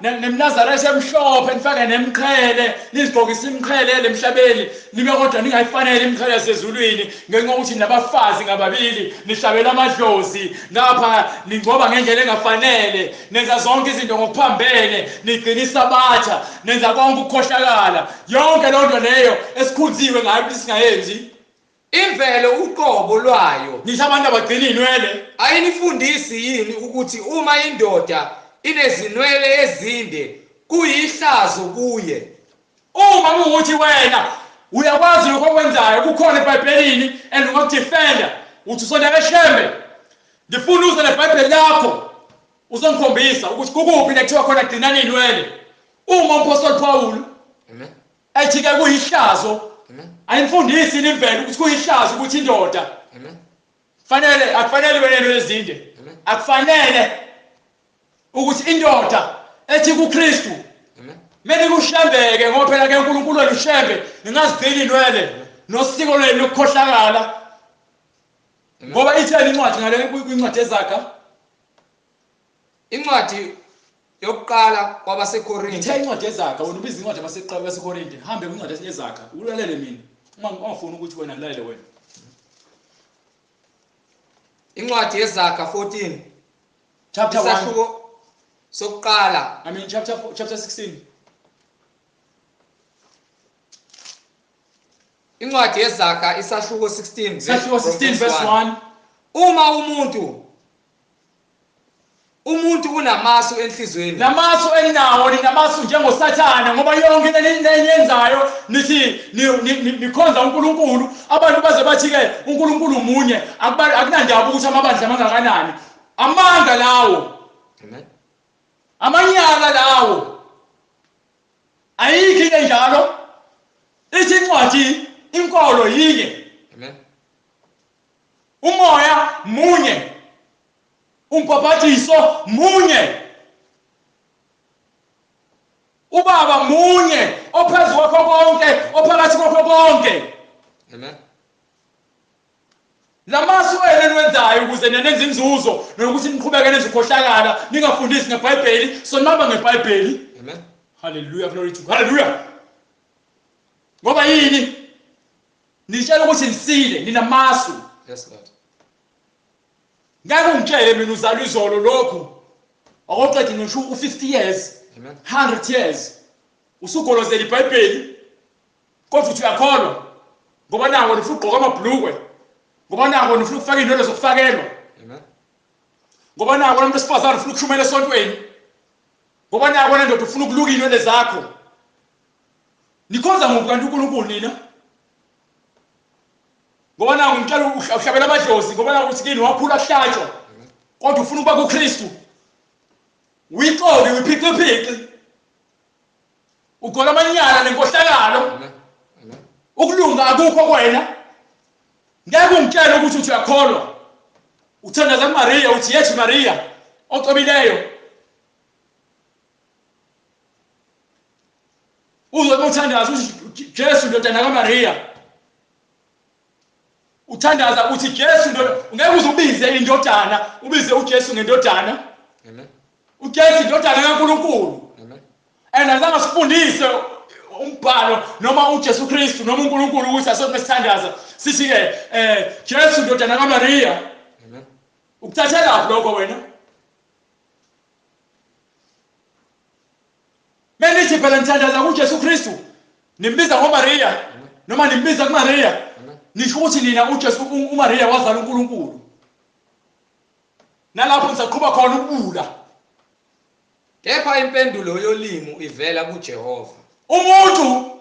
B: nemNazaretha emhlophe, nifake nemqhele, nizigqokise imqhele lemhlabeni, nibe kodwa ningayifanele imqhele yasezulwini ngenxa yokuthi nabafazi ngababili, nihlabela amadlozi, ngapha ningcoba ngendlela engafanele, nenza zonke izinto ngokuphambene, nigcina isabatha, nenza konke ukukhohlakala. Yonke loo nto leyo esikhunziwe ngayo ukuthi singayenzi.
A: Imvelo uqobo lwayo.
B: Ngisho abantu abagcina inwele.
A: Ayinifundisi yini ukuthi uma indoda inezinwele ezinde kuyihlazo kuye?
B: Uma kuwukuthi wena uyakwazi lokho okwenzayo kukhona eBhayibhelini and ungakudefenda uthi usonda kaShembe, ngifuna uze neBhayibheli lakho uzongikhombisa ukuthi kukuphi nekuthiwa khona gcinani inwele. Uma uMpostoli Paul ethi ke kuyihlazo, ayimfundisi imvelo ukuthi kuyihlazo ukuthi indoda fanele akufanele ibe ezinde, akufanele ukuthi indoda ethi kuKristu kumele kushembeke ngoba phela ke uNkulunkulu wenu uShembe, ningazigcini inwele nosiko lwenu lokukhohlakala. Ngoba itheni incwadi ngale kwincwadi eZaga?
A: Incwadi yokuqala kwabaseKorinte.
B: Ithe incwadi eZaga, wena ubiza incwadi abaseKorinte, hambe kwincwadi eZaga, ulalele mina. Uma ungafuni ukuthi wena ngilalele wena.
A: Incwadi yeZaga 14
B: chapter 1
A: sokuqala.
B: I mean chapter 4, chapter 16.
A: Incwadi yeZaga isahluko 16
B: isahluko 16 verse 1.
A: Uma umuntu Umuntu unamasu enhliziyweni.
B: Lamasu eninawo ninamasu njengoSathane, ngoba yonke into eniyenzayo nithi nikhonza uNkulunkulu. Abantu baze bathi ke uNkulunkulu munye, akunandaba ukuthi amabandla amangakanani. Amanga lawo.
A: Amen.
B: Amanyala lawo. Ayikho into enjalo. Ithi incwadi inkolo yinye.
A: Amen.
B: Umoya munye. Umbhaphathiso munye. Ubaba munye ophezu kwakho konke, ophakathi kwakho konke.
A: Amen.
B: Lamasu eniwenzayo ukuze nenze inzuzo nokuthi niqhubeke nenze ukukhohlakala, ningafundisi ngeBhayibheli, sonaba ngeBhayibheli.
A: Amen.
B: Hallelujah, glory to God. Hallelujah. Ngoba yini? Nitshela ukuthi nisile, ninamasu.
A: Yes Lord.
B: Ngeke ungitshele mina uzalwa izolo lokhu. Akoqedi ngisho u50 years.
A: Amen.
B: 100 years. Usugolozela iBhayibheli. Kodwa uthi uyakholwa. Ngoba nawo ufuna ukugqoka amabhlukwe. Ngoba nawo ufuna ukufaka inwele zokufakelwa.
A: Amen.
B: Ngoba nawo umuntu wesifazane ufuna ukushumela esontweni. Ngoba nawo nendoda ufuna ukuluka inwele zakho. Nikhonza nguphi kanti uNkulunkulu nina? Ngoba nawo ngitshela uhlabela amadlozi, ngoba nawo uthi kini wakhula kuhlatshwa. Kodwa ufuna ukuba kuKristu. Uyixoki, uyiphiciphici. Ugola amanyala nenkohlakalo.
A: Amen. Amen.
B: Ukulunga akukho kuwena. Ngeke ungitshele ukuthi uthi uyakholwa. Uthandaza kuMaria, uthi yethu Maria ocwebileyo. Uzothi uthandaza uthi Jesu ndodana kaMaria. Uthandaza uthi Jesu ngeke uze ubize indodana, ubize uJesu ngendodana.
A: Amen.
B: uJesu indodana kaNkulunkulu.
A: Amen.
B: And azange sifundise umbhalo noma uJesu Kristu noma uNkulunkulu ukuthi asothi mesithandaza sithi ke Jesu ndodana kaMaria.
A: Amen.
B: Ukuthathelaphi lokho wena? Menithi phela nithandaza kuJesu Kristu, nimbiza ngoMaria noma nimbiza kuMaria. Nisho ukuthi nina uJesu uMaria wazala uNkulunkulu. Nalapho nisaqhuba khona ukubula.
A: Kepha impendulo yolimi ivela kuJehova.
B: Umuntu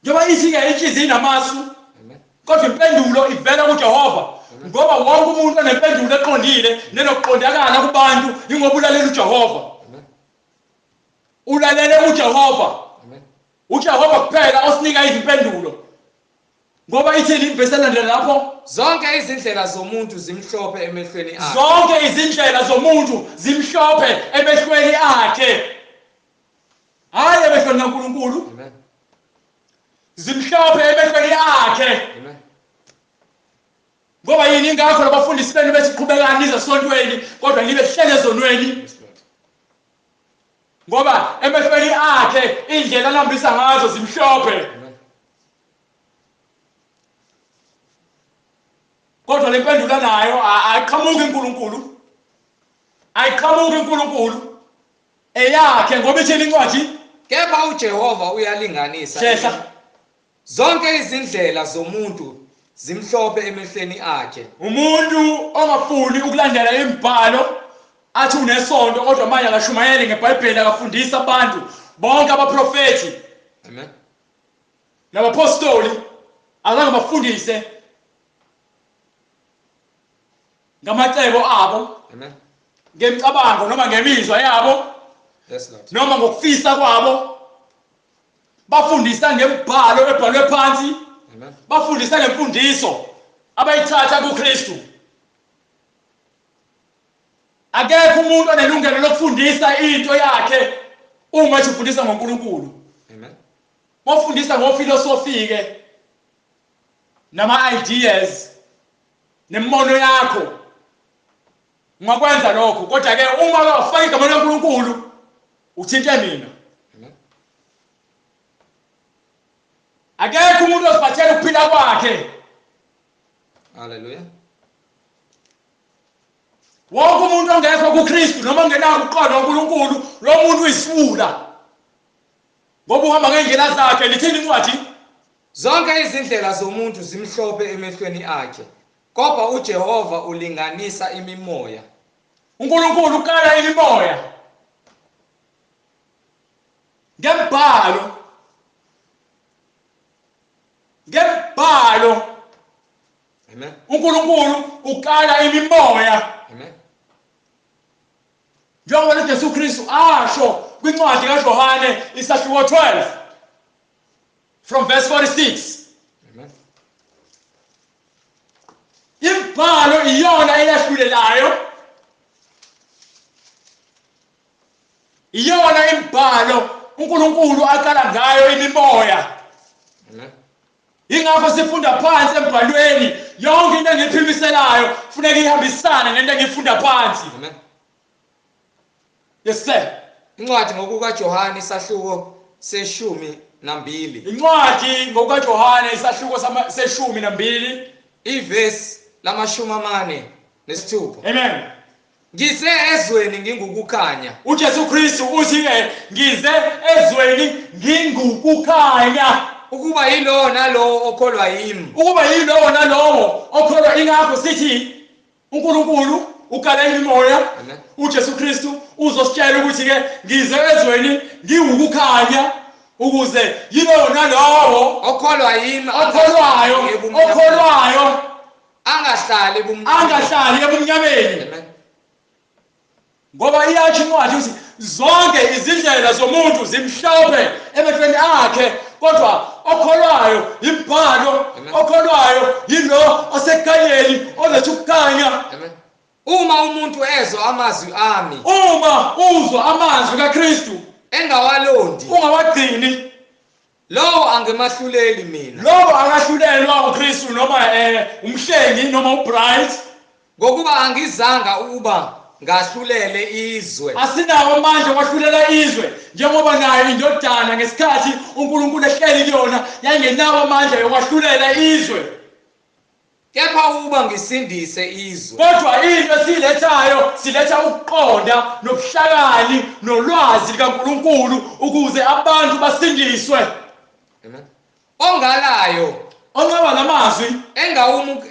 B: njengoba ithi ke inhliziyo inamasu,
A: Amen.
B: kodwa impendulo ivela kuJehova. Ngoba wonke umuntu onempendulo eqondile nenokuqondakala kubantu ingoba ulalela uJehova.
A: Amen.
B: Ulalele uJehova.
A: Amen.
B: uJehova kuphela osinika izimpendulo. Ngoba ithini ivesi elandela lapho?
A: Zonke izindlela zomuntu zimhlophe emehlweni akhe.
B: Zonke izindlela zomuntu zimhlophe emehlweni akhe. Hayi emehlweni kaNkulunkulu.
A: Amen.
B: Zimhlophe emehlweni akhe.
A: Amen.
B: Ngoba yini ingakho labafundisi benu bethi qhubekani nize esontweni kodwa nibe hlele ezonweni?
A: Yes Lord.
B: Ngoba emehlweni akhe indlela alambisa ngazo zimhlophe.
A: Amen.
B: Kodwa le mpendulo nayo ayiqhamuki uNkulunkulu. Ayiqhamuki uNkulunkulu. Eyakhe ngoba ithini incwadi?
A: Kepha uJehova uyalinganisa.
B: Shesha.
A: Zonke izindlela zomuntu zimhlophe emehlweni akhe.
B: Umuntu ongafuni ukulandela imibhalo athi unesonto kodwa manje akashumayeli ngeBhayibheli, akafundisa abantu bonke abaprofeti
A: Amen.
B: nabapostoli azange bafundise ngamacebo abo,
A: Amen.
B: ngemicabango noma ngemizwa yabo
A: Yes Lord.
B: noma ngokufisa kwabo. Bafundisa ngemibhalo ebhalwe phansi.
A: Amen.
B: Bafundisa ngemfundiso abayithatha kuKristu. Akekho umuntu onelungelo lokufundisa into yakhe uma ethi ufundisa ngoNkulunkulu.
A: Amen.
B: Bafundisa ngofilosofi ke nama ideas nembono yakho. Ungakwenza lokho, kodwa ke uma wafaka igama likaNkulunkulu uthinte mina.
A: Amen.
B: Akekho umuntu oziphathela ukuphila kwakhe.
A: Hallelujah.
B: Wonke umuntu ongekho kuKristu noma ongenako ukuqonda uNkulunkulu, lo muntu uyisiwula. Ngoba uhamba ngendlela zakhe. Lithini incwadi?
A: Zonke izindlela zomuntu zimhlophe emehlweni akhe, kodwa uJehova ulinganisa imimoya.
B: uNkulunkulu ukala imimoya ngembhalo, ngembhalo.
A: Amen.
B: uNkulunkulu ukala imimoya.
A: Amen.
B: Njengoba uJesu Kristu asho kwincwadi kaJohane isahluko 12 from verse 46.
A: Amen.
B: Imibhalo iyona eyahlulelayo, iyona imibhalo uNkulunkulu akala ngayo imimoya.
A: Amen.
B: Ingakho sifunda phansi embhalweni, yonke into engiyiphimiselayo kufuneka ihambisane nento engiyifunda phansi.
A: Amen.
B: Yes sir.
A: Incwadi ngokukaJohane isahluko 12.
B: Incwadi ngokukaJohane isahluko 12
A: ivesi 46.
B: Amen.
A: Ngize ezweni ngingukukhanya.
B: uJesu Kristu uthi ke ngize ezweni ngingukukhanya,
A: ukuba yilowo nalowo okholwa yimi,
B: ukuba yilowo nalowo okholwa. Ingakho sithi uNkulunkulu ukala imimoya.
A: Amen.
B: uJesu Kristu uzositshela ukuthi ke ngize ezweni ngiwukukhanya ukuze yilowo nalowo
A: okholwa yimi
B: okholwayo, okholwayo
A: angahlali ebumnyameni,
B: angahlali ebumnyameni.
A: Amen.
B: Ngoba iyatsho incwadi ukuthi zonke izindlela zomuntu zimhlophe emehlweni akhe, kodwa okholwayo imbhalo, okholwayo yilo osekukhanyeni oletha ukukhanya.
A: Amen. Uma umuntu ezwa amazwi ami,
B: uma uzwa amazwi kaKristu
A: engawalondi,
B: ungawagcini,
A: lowo angemahluleli mina,
B: lowo akahlulelwa uKristu noma umhlengi noma uBright,
A: ngokuba angizanga ukuba ngahlulele izwe.
B: Asinawo amandla okwahlulela izwe, njengoba nayo indodana ngesikhathi uNkulunkulu ehleli kuyona yayingenawo amandla yokwahlulela izwe,
A: kepha ukuba ngisindise izwe.
B: Kodwa into esilethayo, siletha ukuqonda nobuhlakani nolwazi likaNkulunkulu ukuze abantu basindiswe.
A: Amen. Ongalayo,
B: onqaba namazwi,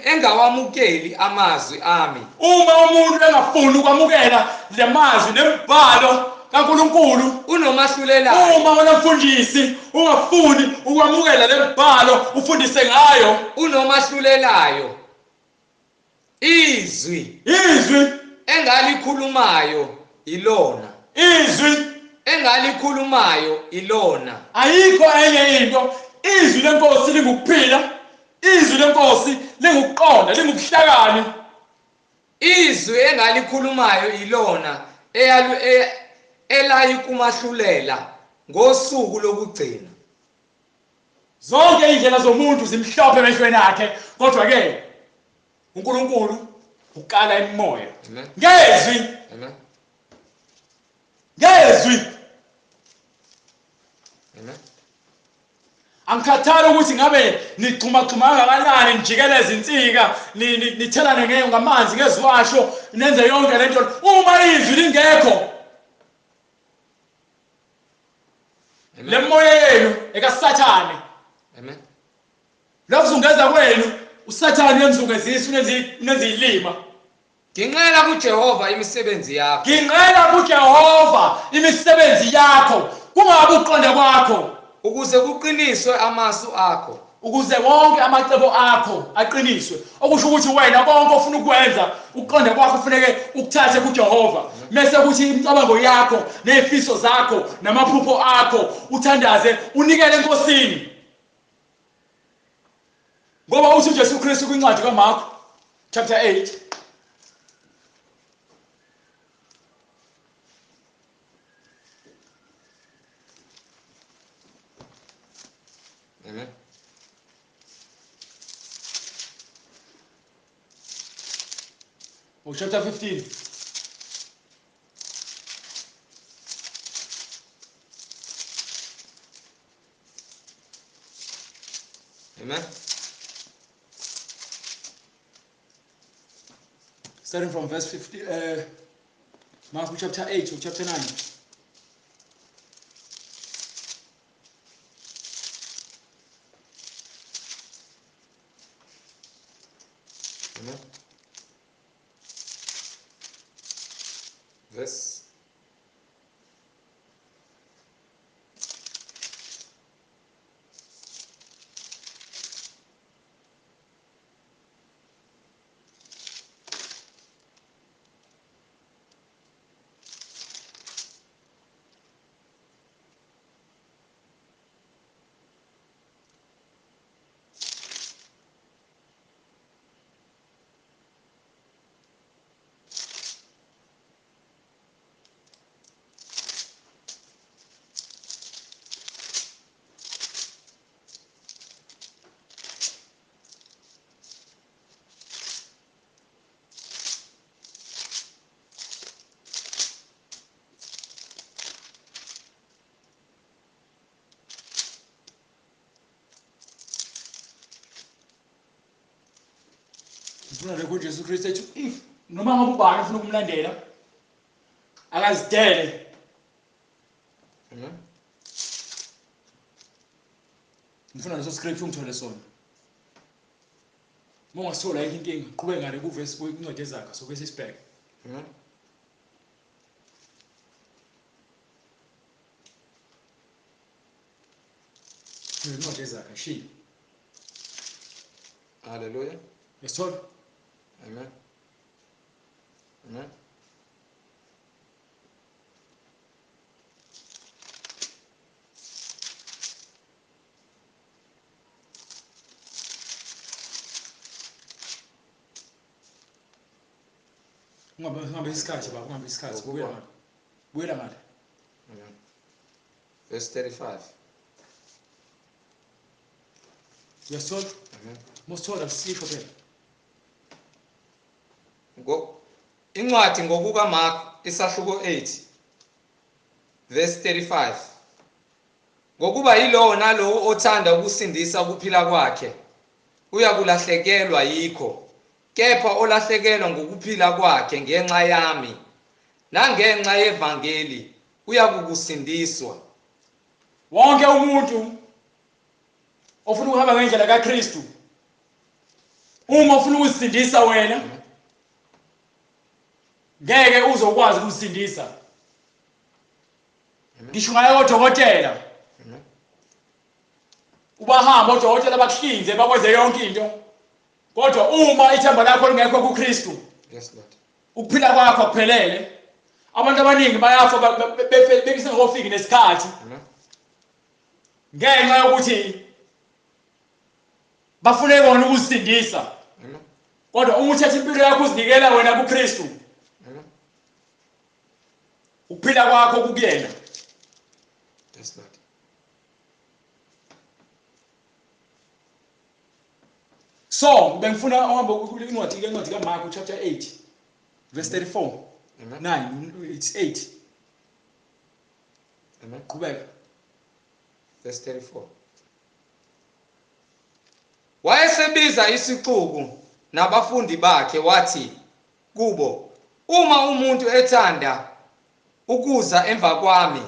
A: engawamukeli amazwi ami.
B: Uma umuntu engafuni ukwamukela lamazwi nemibhalo kaNkulunkulu,
A: unomahlulelayo.
B: Uma wena mfundisi ungafuni ukwamukela lemibhalo ufundise ngayo,
A: unomahlulelayo. Izwi,
B: izwi
A: engalikhulumayo ilona,
B: izwi
A: engalikhulumayo ilona.
B: Ayikho enye into. Izwi lenkosi lingukuphila, izwi lenkosi lingukuqonda, lingubuhlakani.
A: Izwi engalikhulumayo ilona elayikumahlulela ngosuku lokugcina.
B: Zonke indlela zomuntu zimhlophe emehlweni akhe, kodwa ke uNkulunkulu ukala imimoya ngezwi.
A: Amen.
B: Ngezwi.
A: Amen.
B: Angikhathali ukuthi ngabe nixhumaxhuma kangakanani, nijikeleze insika, nithelane ngamanzi ngeziwasho, nenze yonke lento, uma izwi lingekho, le moya yenu ekaSathane.
A: Amen.
B: Lokuzungeza kwenu uSathane uyamzungezisa, unenza ilima.
A: Nginqela kuJehova imisebenzi yakho.
B: Nginqela kuJehova imisebenzi yakho, kungabe uqonda kwakho,
A: ukuze kuqiniswe amasu akho,
B: ukuze wonke amacebo akho aqiniswe. Okusho ukuthi wena konke ofuna ukwenza, ukuqonda kwakho kufuneke ukuthathe kuJehova, mase kuthi imicabango yakho nezifiso zakho namaphupho akho uthandaze unikele eNkosini. Ngoba uthi uJesu Kristu kwincwadi kaMark chapter 8
A: Amen.
B: Or chapter 15.
A: Amen.
B: Starting from verse 50, Mark chapter 8 or chapter 9.
A: Amen. Verse
B: Ngifuna lokho uJesu Kristu ethi if noma ngabe ubani ufuna ukumlandela akazidele.
A: Amen.
B: Ngifuna leso scripture ungithole sona. Uma ungasithola ayikho inkinga, qhubeka ngale kuvesi kwincwadi ezakhe soke sisibheke.
A: Amen.
B: Incwadi ezakhe shiya.
A: Hallelujah.
B: Yesithola?
A: Amen. Amen.
B: Ungabe isikhathi baba, ungabe isikhathi. Buyela ngale. Buyela ngale.
A: Amen. Verse 35.
B: Uyasithola?
A: Amen.
B: Mosithola sisho phela.
A: Incwadi ngokuka Mark isahluko 8 verse 35. Ngokuba yilowo nalowo othanda ukusindisa ukuphila kwakhe uyakulahlekelwa yikho, kepha olahlekelwa ngokuphila kwakhe ngenxa yami nangenxa yevangeli uyakukusindiswa.
B: Wonke umuntu ofuna ukuhamba ngendlela kaKristu, uma ufuna ukuzisindisa wena, ngeke uzokwazi ukuzisindisa. Ngisho ngaye odokotela, ubahamba odokotela bakuhlinze bakwenze yonke into, kodwa uma ithemba lakho lingekho kuKristu,
A: yes Lord,
B: ukuphila kwakho akuphelele. Abantu abaningi bayafa besengakofiki nesikhathi ngenxa yokuthi bafune bona ukuzisindisa. Kodwa uma uthatha impilo yakho uzinikela wena kuKristu, ukuphila kwakho kukuyena.
A: Yes Lord.
B: So bengifuna uhambe incwadi kaMark chapter 8 verse 34.
A: Amen.
B: 9 it's 8.
A: Amen.
B: Qhubeka.
A: Verse 34. Wayesebiza isixuku nabafundi bakhe wathi kubo, uma umuntu ethanda ukuza emva kwami,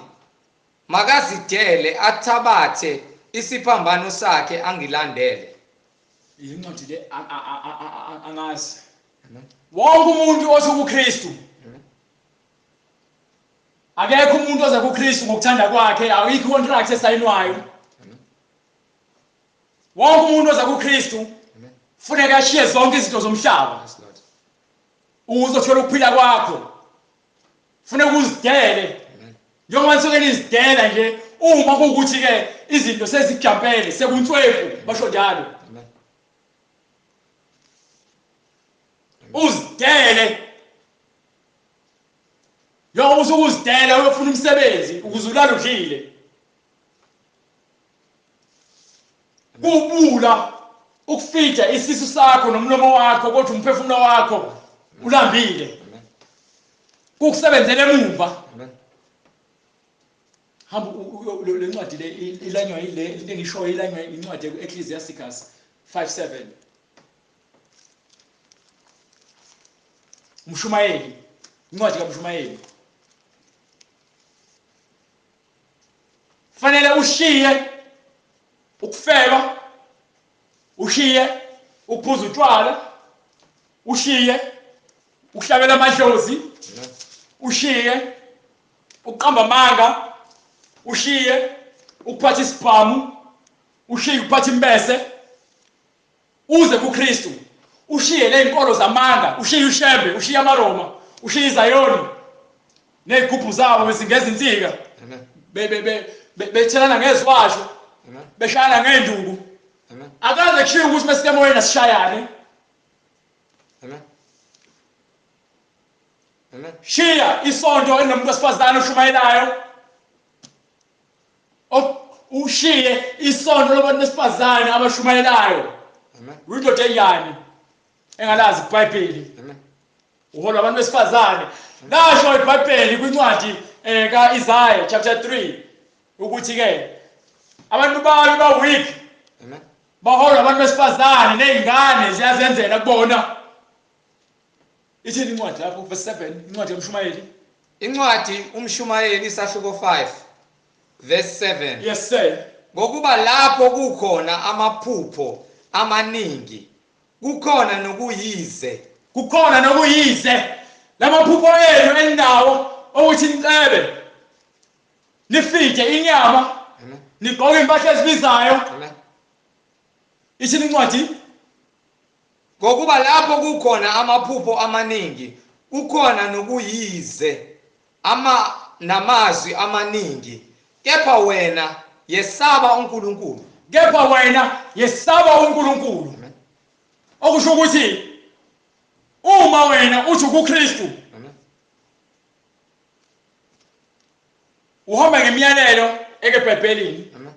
A: makazidele athabathe isiphambano sakhe angilandele.
B: Incwadi le angazi. Wonke umuntu othi kuKristu, akekho umuntu oza kuKristu ngokuthanda kwakhe, ayikho contract esayinwayo. Wonke umuntu oza kuKristu funeka ashiye zonke izinto zomhlaba uzothola ukuphila kwakho. Funeka uzidele. Njengoba nisuke nizidela nje, uma kuwukuthi ke izinto sezijampele sekunswempu, basho njalo. Uzidele. Njengoba usukuzidela uyofuna umsebenzi ukuze ulale udlile. Kubula ukufida isisu sakho nomlomo wakho, kodwa umphefumulo wakho ulambile. Kukusebenzela emuva. Hamba le ncwadi le ilanywa ile into engishoyo, ilanywa incwadi ecclesiasticus 5:7. Umshumayeli, incwadi kaMshumayeli. Fanele ushiye ukufeba, ushiye ukuphuza utshwala, ushiye ukuhlabela amadlozi, Ushiye ukuqamba amanga, ushiye ukuphatha isibhamu, ushiye ukuphatha imbese, uze kuKristu. Ushiye lezinkolo zamanga, ushiye uShembe, ushiye amaRoma, ushiye iZayoni nezigubhu zabo bezingezinsika.
A: Amen.
B: Bethelana ngezwasho,
A: Amen.
B: beshayana ngenduku.
A: Amen.
B: Akaze kushiwo ukuthi mesike emoyeni asishayane.
A: Amen. Amen.
B: Shiya isonto enomuntu wesifazane oshumayelayo. Ushiye isonto labantu besifazane abashumayelayo.
A: Amen.
B: Uyindoda enjani engalazi iBhayibheli?
A: Amen.
B: Uhola abantu besifazane. Lasho iBhayibheli kwincwadi kaIsaiah chapter 3 ukuthi ke abantu bami ba weak.
A: Amen.
B: Baholwa abantu besifazane nezingane ziyazenzela kubona. Ithini incwadi lapho verse 7, incwadi yomshumayeli?
A: Incwadi umshumayeli isahluko 5 verse 7.
B: Yes sir.
A: Ngokuba lapho kukhona amaphupho amaningi, kukhona nokuyize.
B: Kukhona nokuyize. Lamaphupho enu endawo ukuthi nicebe, nifide inyama,
A: Amen.
B: nigqoke impahla ezibizayo.
A: Amen.
B: Ithini incwadi?
A: Ngokuba lapho kukhona amaphupho amaningi, kukhona nokuyize, ama namazwi amaningi. Kepha wena yesaba uNkulunkulu.
B: Kepha wena yesaba uNkulunkulu.
A: Amen.
B: Okusho ukuthi uma wena uthi kuKristu,
A: Amen.
B: uhamba ngemiyalelo eBhayibhelini.
A: Amen.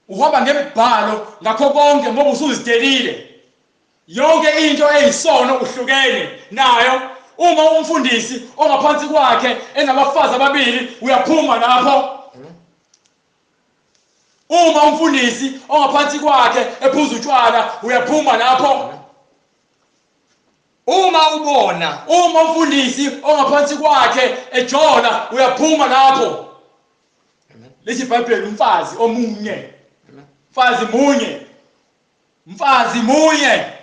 B: Uhamba ngemibhalo ngakho konke ngoba usuzidelile. Yonke into eyisono uhlukene nayo. Uma umfundisi ongaphansi kwakhe enabafazi ababili, uyaphuma lapho.
A: Amen.
B: Uma umfundisi ongaphansi kwakhe ephuza utshwala, uyaphuma lapho.
A: Uma ubona,
B: uma umfundisi ongaphansi kwakhe ejola, uyaphuma lapho.
A: Amen.
B: Lithi iBhayibheli umfazi omunye.
A: Amen.
B: Mfazi munye. Mfazi munye.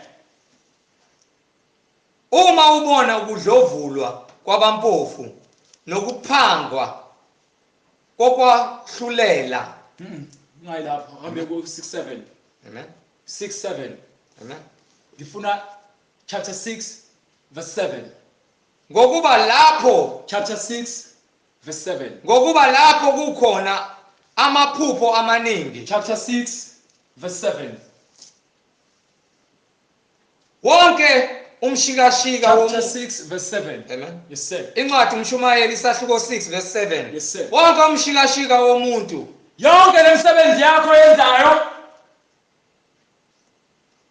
A: Uma ubona ukudlovulwa kwabampofu nokuphangwa kokwahlulela.
B: Ngayi lapho, hambe ku 6:7.
A: Amen.
B: 6:7.
A: Amen.
B: Ngifuna chapter 6 verse 7.
A: Ngokuba lapho,
B: Chapter 6 verse 7.
A: ngokuba lapho kukhona amaphupho amaningi.
B: Chapter 6 verse 7.
A: Wonke umshikashika
B: Chapter 6 verse 7.
A: Amen.
B: Yes sir.
A: Incwadi umshumayeli isahluko 6 verse 7.
B: Yes sir.
A: Wonke umshikashika womuntu
B: Yonke lemisebenzi yakho yenzayo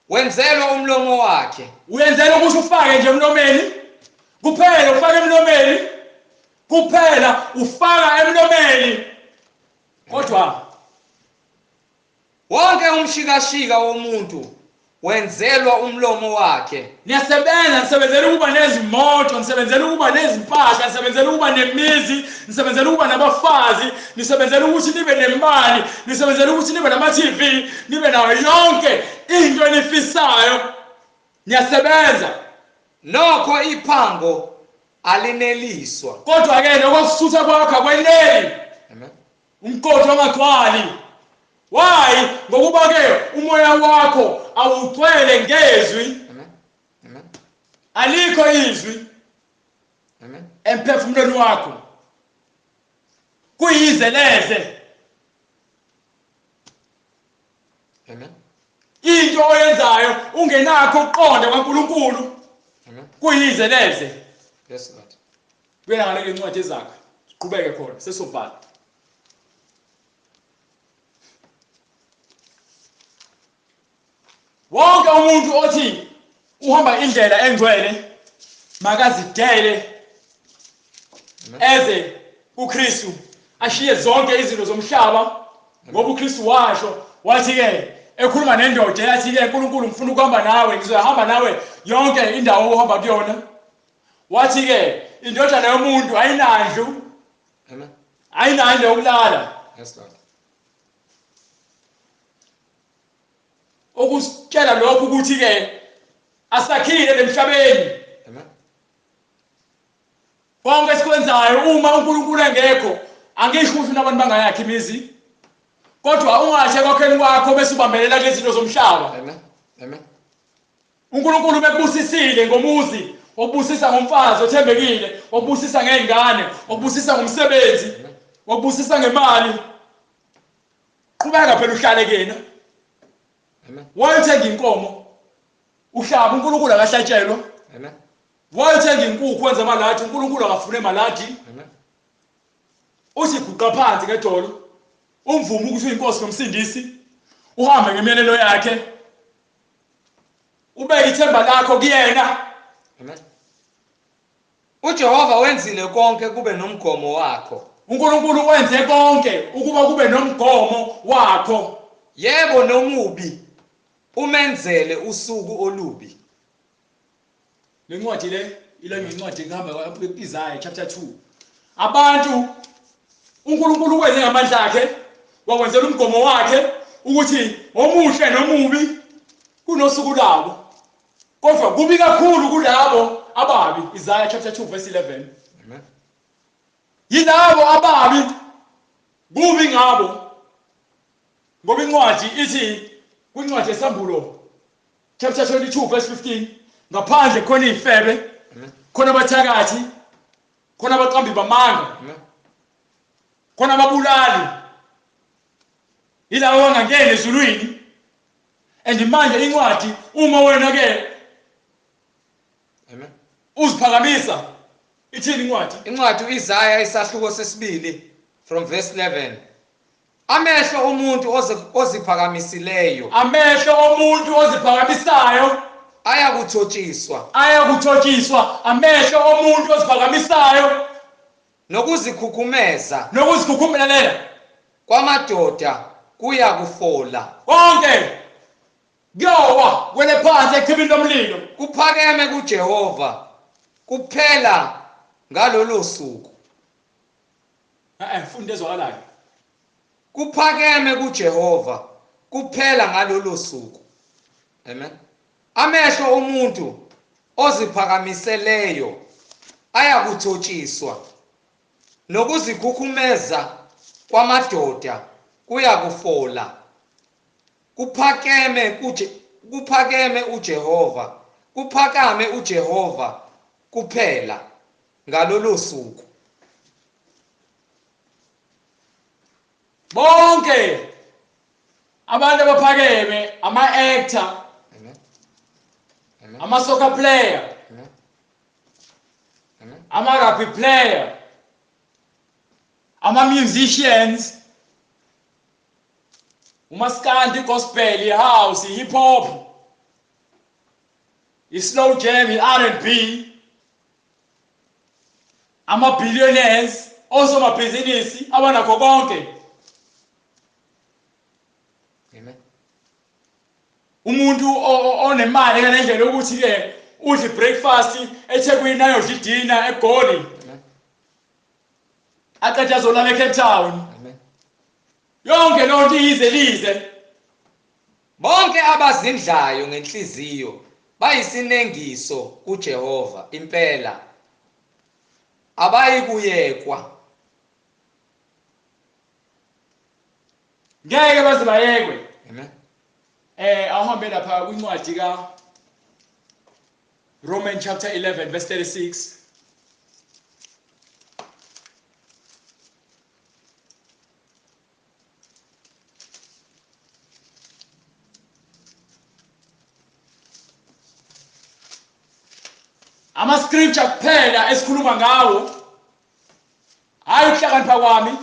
A: wenzelwa umlomo wakhe.
B: Uyenzela ukuthi ufake nje emlomeni. Kuphela ufake emlomeni. Kuphela ufaka emlomeni. Kodwa
A: wonke umshikashika womuntu wenzelwa umlomo wakhe.
B: Niyasebenza, nisebenzela ukuba nezimoto, nisebenzela ukuba nezimpahla, nisebenzela ukuba nemizi, nisebenzela ukuba nabafazi, nisebenzela ukuthi nibe nemali, nisebenzela ukuthi nibe nama-TV, nibe nayo yonke into enifisayo. Niyasebenza.
A: Nokho iphango alineliswa.
B: Kodwa ke lokusutha kwakho akweneli.
A: Amen.
B: Umqondo ongagcwali. Why? Ngokuba ke umoya wakho awugcwele ngezwi.
A: Amen. Amen.
B: Alikho izwi.
A: Amen.
B: Emphefumulweni wakho. Kuyize leze.
A: Amen.
B: Into oyenzayo ungenakho ukuqonda kwaNkuluNkulu.
A: Amen.
B: Kuyize leze.
A: Yes Lord.
B: Kuyena ngale incwadi ezakhe. Siqhubeke khona sesovala. Wonke umuntu othi uhamba indlela engcwele makazidele eze kuKristu, ashiye zonke izinto zomhlaba, ngoba uKristu washo wathi ke ekhuluma nendoda yathi ke uNkulunkulu ngifuna ukuhamba nawe, ngizohamba nawe yonke indawo ohamba kuyona. Wathi ke indodana yomuntu ayinandlu.
A: Amen.
B: Ayinandlu yokulala.
A: Yes Lord.
B: Okusitshela lokho ukuthi ke asakhile lemhlabeni.
A: Amen.
B: Konke esikwenzayo uma uNkulunkulu engekho, angisho ukuthi abantu bangayakhi imizi, kodwa ungashe ekwakheni kwakho bese ubambelela kulezi zinto zomhlaba.
A: Amen. Amen.
B: uNkulunkulu bekubusisile ngomuzi, wakubusisa ngomfazi othembekile, wakubusisa ngezingane, wakubusisa ngomsebenzi, wakubusisa ngemali. Qhubeka phela uhlale kuyena.
A: Amen.
B: Wayothenga inkomo uhlaba, uNkulunkulu akahlatshelwa.
A: Amen.
B: Wayothenga inkukhu wenza amaladi, uNkulunkulu akafune maladi.
A: Amen.
B: Uthi guqa phansi ngedolo, umvume ukuthi uyinkosi nomsindisi, uhambe ngemiyalelo yakhe, ubeke ithemba lakho kuyena.
A: Amen. uJehova wenzile konke kube nomgomo wakho.
B: uNkulunkulu wenze konke ukuba kube nomgomo wakho.
A: Yebo, nomubi umenzele usuku olubi.
B: Le ncwadi le ilona incwadi kuhamba kwa-Isaiah chapter 2. Abantu uNkulunkulu wenze ngamandla akhe, wakwenzela umgomo wakhe ukuthi omuhle nomubi kunosuku labo. Kodwa kubi kakhulu kulabo ababi. Isaiah chapter 2 verse 11.
A: Amen.
B: Yilabo ababi kubi ngabo. Ngoba incwadi ithi kwincwadi yeSambulo chapter 22 verse 15, ngaphandle khona izifebe,
A: Amen.
B: khona abathakathi, khona abaqambi bamanga,
A: Amen.
B: khona ababulali, yilabo abangangeni ezulwini. And manje incwadi uma wena ke
A: Amen.
B: uziphakamisa, ithini incwadi?
A: Incwadi uIsaiah isahluko sesibili from verse 11. Amehlo omuntu oziphakamisileyo
B: Amehlo omuntu oziphakamisayo
A: ayakuthotshiswa,
B: ayakuthotshiswa. Amehlo omuntu oziphakamisayo
A: nokuzikhukhumeza
B: nokuzikhukhumela
A: kwamadoda kuyakufola.
B: Konke kuyowa kwele phansi echibini lomlilo.
A: Kuphakeme kuJehova kuphela ngalolo suku.
B: Funda ezwakalayo.
A: Kuphakeme kuJehova kuphela ngalolo suku. Amen. Amehlo omuntu oziphakamiseleyo ayakuthotshiswa, nokuzikhukhumeza kwamadoda kuyakufola. Kuphakeme uJehova, kuphakame uJehova kuphela ngalolo suku.
B: Bonke abantu abaphakeme, ama-actor,
A: Amen. Amen.
B: ama-soccer player,
A: Amen. Amen.
B: ama-rugby player, ama-musicians, umaskandi, gospel, i-house, i-hip hop, i-slow jam, i-R&B, ama-billionaires, osomabhizinisi abanakho konke.
A: Amen.
B: Umuntu onemali ngendlela yokuthi ke udle breakfast eThekwini ayodla idina eGoli,
A: Amen.
B: aqede azolala eCape Town.
A: Amen.
B: Yonke loo nto iyize lize.
A: Bonke abazindlayo ngenhliziyo bayisinengiso kuJehova impela, abayikuyekwa.
B: Ngeke baze bayekwe.
A: Amen.
B: Awuhambe lapha kwincwadi ka Romans chapter 11 verse 36. Ama scripture kuphela esikhuluma ngawo, hayi ukuhlakanipha kwami.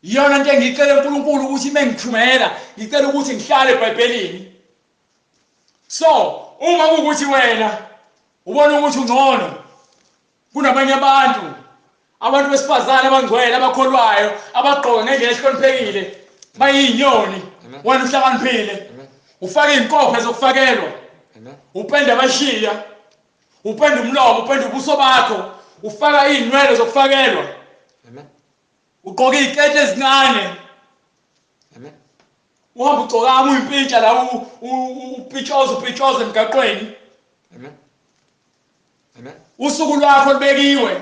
B: Iyona into engiyicela uNkulunkulu ukuthi mengithumela, ngicela ukuthi ngihlale eBhayibhelini. So uma kuwukuthi wena ubona ukuthi ungcono kunabanye abantu, abantu besifazane abangcwele abakholwayo abagqoka ngendlela ehloniphekile bayinyoni, wena uhlakaniphile, ufake izinkophe zokufakelwa, upenda amashiya, upenda umlomo, upenda ubuso bakho, ufaka izinwele zokufakelwa, ugqoka iziketi ezincane, uhamba ugcoka uyimpintsha la, upitshoza upitshoza emgaqweni.
A: Amen.
B: Usuku lwakho lubekiwe.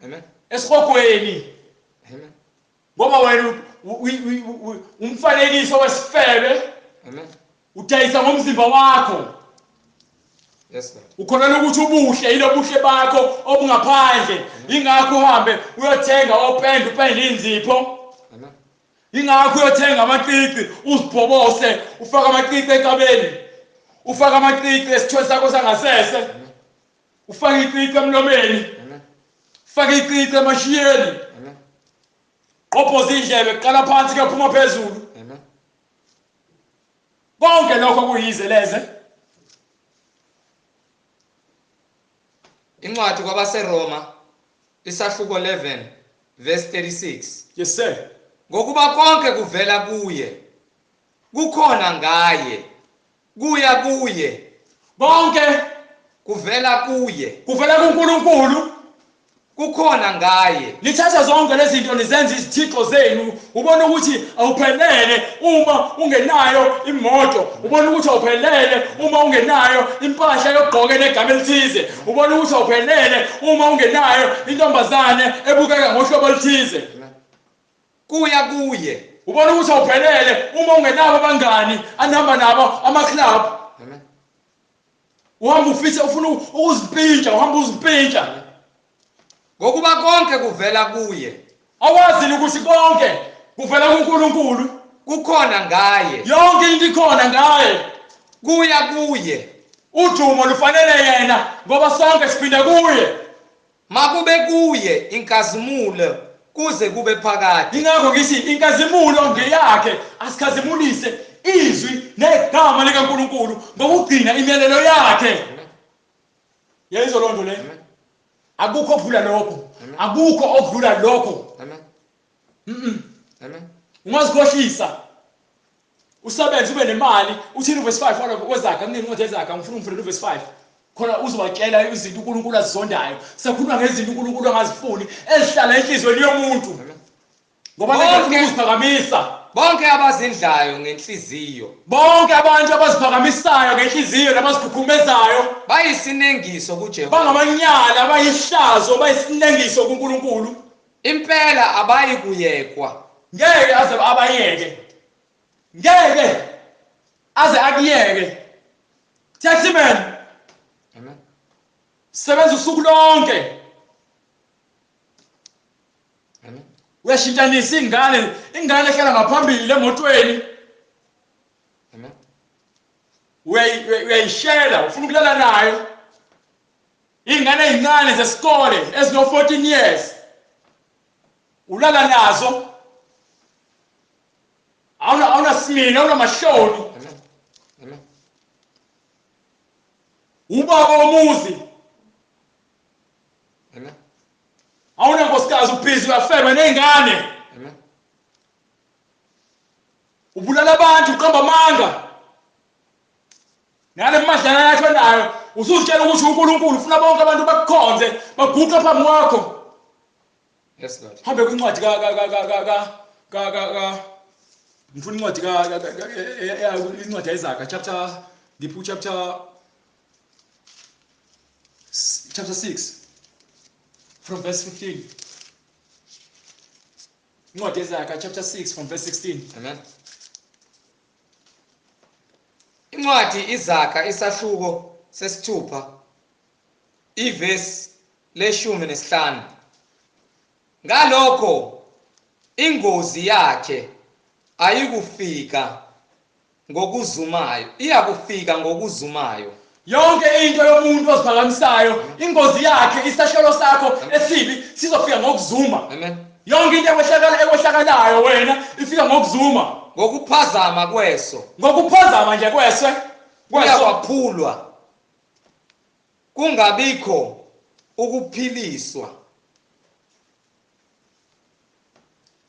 A: Amen.
B: Esihogweni.
A: Amen.
B: Ngoba wena umfanekiso wesifebe.
A: Amen.
B: Udayisa ngomzimba wakho.
A: Yes Lord.
B: Ukholelwa ukuthi ubuhle yilobuhle bakho obungaphandle. Ingakho uhambe uyothenga opende upende inzipho.
A: Amen.
B: Ingakho uyothenga amacici uzibhobose ufake amacici enkabeni. Ufake amacici esithweni sakho sangasese.
A: Amen.
B: Ufake icici emlomeni.
A: Amen.
B: Ufake icici emashiyeni.
A: Amen.
B: Qophoza indlebe kuqala phansi kuyophuma phezulu.
A: Amen.
B: Konke lokho kuyize leze.
A: Incwadi kwabaseRoma isahluko 11 verse 36.
B: Yes sir.
A: Ngokuba konke kuvela kuye, kukhona ngaye, kuya kuye,
B: Konke
A: kuvela kuye,
B: kuvela kuNkulunkulu.
A: kukhona ngaye.
B: Nithatha zonke lezi zinto nizenza izithixo zenu. Ubona ukuthi awuphelele uma ungenayo imoto, ubona ukuthi awuphelele uma ungenayo impahla yokugqoka negama elithize, ubona ukuthi awuphelele uma ungenayo intombazane ebukeka ngohlobo oluthize.
A: Amen. Kuya kuye.
B: Ubona ukuthi awuphelele uma ungenabo abangani anihamba nabo ama-club.
A: Amen.
B: Uhamba ufise ufuna ukuzipintsha, uhamba uzipintsha.
A: Ngokuba konke kuvela kuye,
B: Awazi ukuthi konke kuvela kuNkulunkulu.
A: kukhona ngaye,
B: Yonke into ikhona ngaye.
A: kuya kuye.
B: Udumo lufanele yena ngoba sonke siphinda kuye.
A: Makube kuye inkazimulo kuze kube phakade.
B: Ingakho ngithi inkazimulo ngeyakhe, asikhazimulise izwi negama likaNkulunkulu ngokugcina imiyalelo yakhe.
A: Amen.
B: Yayizwa loo nto le?
A: Amen.
B: Akukho okudlula lokho.
A: Amen.
B: Akukho okudlula lokho.
A: Amen. Amen.
B: Ungazikhohlisa. Usebenze ube nemali, uthini uverse 5 wala kwezakhe, kunini incwadi yezakhe, ngifuna ungifundele uverse 5. Khona uzobatshela izinto uNkulunkulu azizondayo. Sakhuluma ngezinto uNkulunkulu angazifuni ezihlala enhliziyweni yomuntu.
A: Amen.
B: Ngoba
A: Bonke-
B: befuna ukuziphakamisa.
A: Bonke abazindlayo ngenhliziyo
B: Bonke abantu abaziphakamisayo ngenhliziyo nabazikhukhumezayo
A: bayisinengiso kuJehova.
B: bangamanyala, bayihlazo, bayisinengiso kuNkulunkulu.
A: Impela abayi kuyekwa.
B: Ngeke aze abayeke. Ngeke aze akuyeke. Taximan,
A: Amen.
B: sebenza usuku lonke.
A: Amen.
B: Uyashintshanisa ingane, ingane ehlala ngaphambili emotweni.
A: Amen.
B: Uyayishela, ufuna ukulala nayo. Ingane ezincane zesikole ezino 14 years. Ulala nazo. Awuna similo, awuna mahloni.
A: Amen. Amen.
B: Ubaba womuzi.
A: Amen.
B: Awuna nkosikazi, ubhizi uyafeba nezingane.
A: Amen.
B: Ubulala abantu, uqamba amanga. Ngale madlana yakho nayo usuzitshela ukuthi uNkulunkulu ufuna bonke abantu bakukhonze, baguqe phambi kwakho.
A: Yes Lord.
B: Hambe kwincwadi ka ka ka ka ka ka ka ka ngifuna incwadi ka incwadi yeZaga chapter ngiphu chapter 6 from verse 15. Incwadi yeZaga chapter 6 from verse 16.
A: Amen. Incwadi iZaga isahluko sesithupha ivesi le-15. Ngalokho ingozi yakhe ayikufika ngokuzumayo, iyakufika ngokuzumayo.
B: Yonke into yomuntu oziphakamisayo, ingozi yakhe, isahlelo sakho esibi sizofika ngokuzuma.
A: Amen.
B: Yonke into ekwehlakalayo wena ifika ngokuzuma.
A: Ngokuphazama kweso.
B: Ngokuphazama nje kweswe.
A: Kuyakwaphulwa. Kungabikho ukuphiliswa.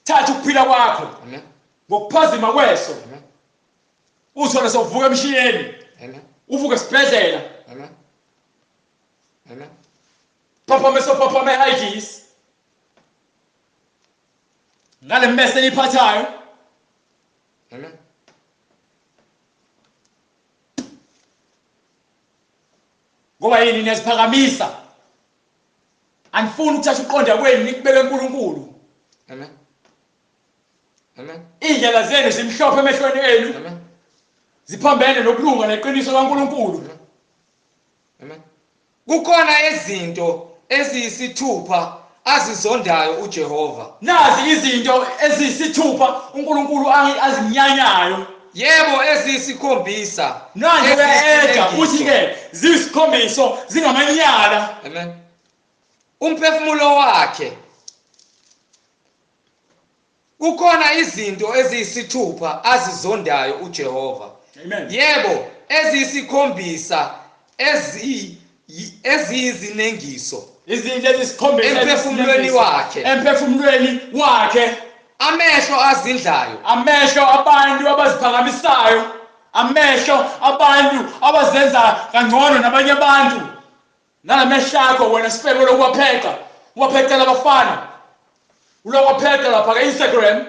B: Thatha ukuphila kwakho.
A: Amen.
B: Ngokuphazima kweso.
A: Amen.
B: Uthole sovuka emshiyeni.
A: Amen.
B: Uvuke esibhedlela.
A: Amen. Amen.
B: Phaphame sophaphame IDs. Ngale mmese eniphathayo.
A: Amen.
B: Ngoba yini niyaziphakamisa? Anifuni ukuthatha uqonda kwenu nikubeke uNkulunkulu.
A: Amen. Amen.
B: Indlela zenu zimhlophe emehlweni enu.
A: Amen.
B: Ziphambene nokulunga neqiniso kaNkulunkulu.
A: Amen. Kukhona izinto eziyisithupha azizondayo uJehova.
B: Nazi izinto eziyisithupha uNkulunkulu azinyanyayo.
A: Yebo, eziyisikhombisa.
B: Manje uyaeda uthi ke ziyisikhombisa zingamanyala.
A: Amen. Umphefumulo wakhe. Kukhona izinto eziyisithupha azizondayo uJehova.
B: Amen.
A: Yebo, eziyisikhombisa eziyizinengiso.
B: Izinto ezisikhombisa
A: emphefumulweni wakhe.
B: Emphefumulweni wakhe.
A: Amehlo azindlayo.
B: Amehlo abantu abaziphakamisayo. Amehlo abantu abazenza kangcono nabanye abantu. Nalamehlo akho wena sifebe lokwapheqa. Uwapheqela abafana. Ulokwapheqa lapha ka Instagram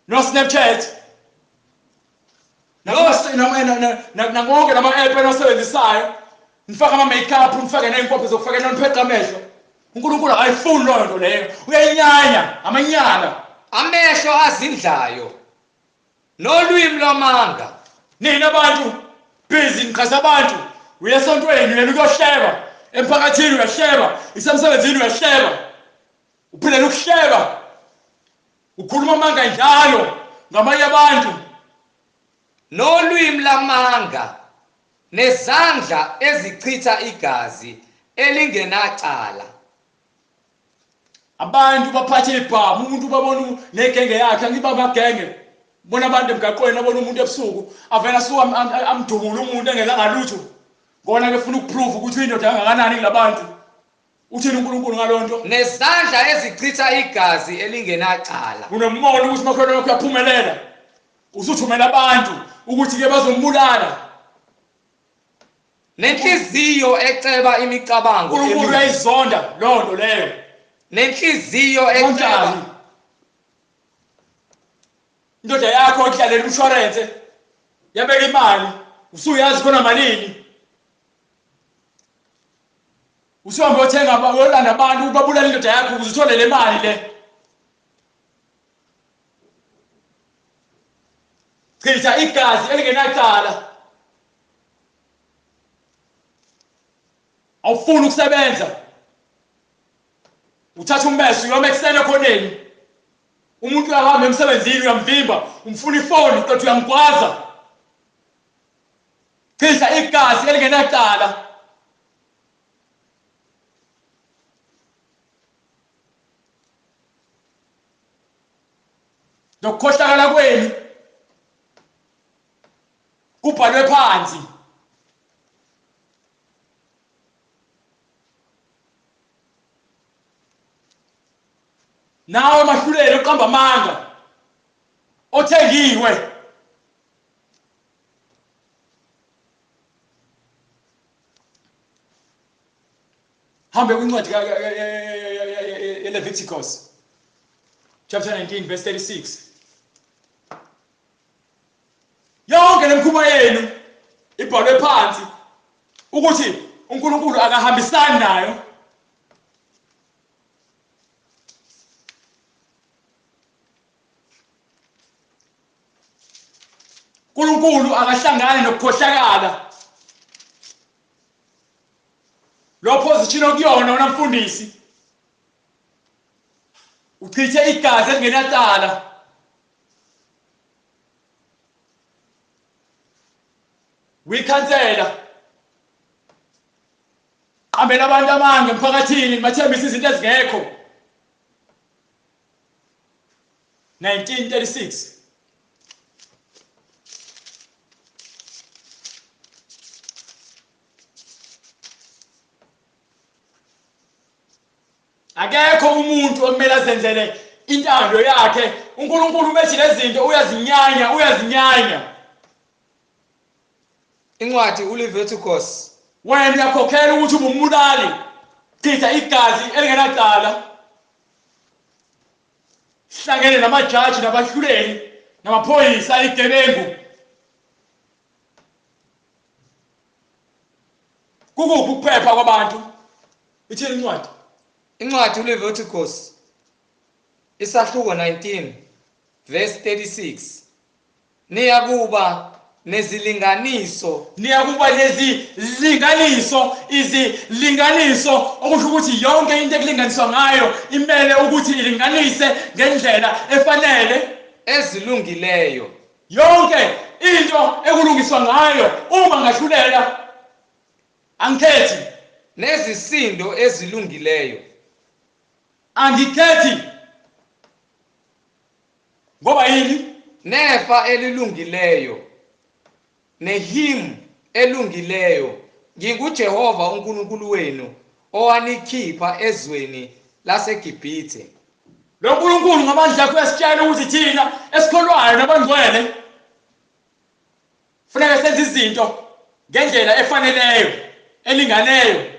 B: no Snapchat. Nangonke lama app enosebenzisayo. Nifaka ama makeup, nifake nezinkophe zokufaka nonipheqa amehlo. uNkulunkulu akayifuni leyo nto leyo. Uyayinyanya amanyala.
A: Amehlo azindlayo nolwimi lwamanga.
B: Nina abantu busy niqhasa abantu. Uyesontweni uyena ukuyohleba, emphakathini uyahleba, isemsebenzini uyahleba. Uphilela ukuhleba. Ukhuluma amanga njalo ngamanye abantu.
A: Nolwimi lamanga nezandla ezichitha igazi elingenacala.
B: Abantu baphathe ibhamu, umuntu babona negenge yakhe, angiba amagenge. Bona abantu emgaqweni abona umuntu ebusuku, avela suka amdubule umuntu engezanga lutho. Ngona ke ufuna ukuprove ukuthi uyindoda kangakanani kulabantu. Uthini uNkulunkulu ngalonto?
A: Nezandla ezichitha igazi elingenacala.
B: Unomona ukuthi makhona lokho uyaphumelela. Usuthumela abantu ukuthi ke bazombulala.
A: Nenhliziyo eceba imicabango.
B: uNkulunkulu uyayizonda lonto leyo.
A: Nenhliziyo eceba.
B: Indoda yakho ihlalela insurance. Yabeka imali, usuyazi khona malini. Usuhamba uthenga uyolanda abantu ubabulala indoda yakho ukuze uthole le mali le. Chitha igazi elingenacala. Awufuni ukusebenza. Uthatha ummese uyoma ekuseni ekhoneni. Umuntu uyahamba emsebenzini uyamvimba, umfuna ifoni uqeda uyamgwaza. Chitha igazi elingenacala. Nokukhohlakala kwenu kubhalwe phansi. Nawe mahluleli uqamba amanga othengiwe. Hambe kwincwadi Leviticus chapter 19 verse 36. Yonke lemikhuba yenu ibhalwe phansi ukuthi uNkulunkulu akahambisani nayo. uNkulunkulu akahlangani nokukhohlakala. Lo position okuyona wena mfundisi uchithe igazi elingenacala. Wikhansela qambela abantu amanga emphakathini, bathembisa izinto ezingekho. 1936 Akekho umuntu okumele azenzele intando yakhe. uNkulunkulu ubethi lezinto uyazinyanya, uyazinyanya.
A: Incwadi uLeviticus.
B: Wena uyakhokhela ukuthi ubumbulali, chitha igazi elingenacala. Hlangene namajaji nabahluleli namaphoyisa igebengu. Kukuphi ukuphepha kwabantu? Ithini incwadi?
A: Incwadi uLeviticus isahluko 19 verse 36. Niyakuba nezilinganiso,
B: niyakuba nezilinganiso, izilinganiso okusho ukuthi yonke into ekulinganiswa ngayo imele ukuthi ilinganise ngendlela efanele,
A: ezilungileyo.
B: Yonke into ekulungiswa ngayo uma ngahlulela angikhethi,
A: nezisindo ezilungileyo
B: angikhethi. Ngoba yini?
A: Nefa elilungileyo nehimu elungileyo. NginguJehova uNkulunkulu wenu owanikhipha ezweni laseGibhithe.
B: Lo nkulunkulu ngamandla akhe uyasitshela ukuthi thina esikholwayo nabangcwele funeka senze izinto ngendlela efaneleyo, elinganeyo.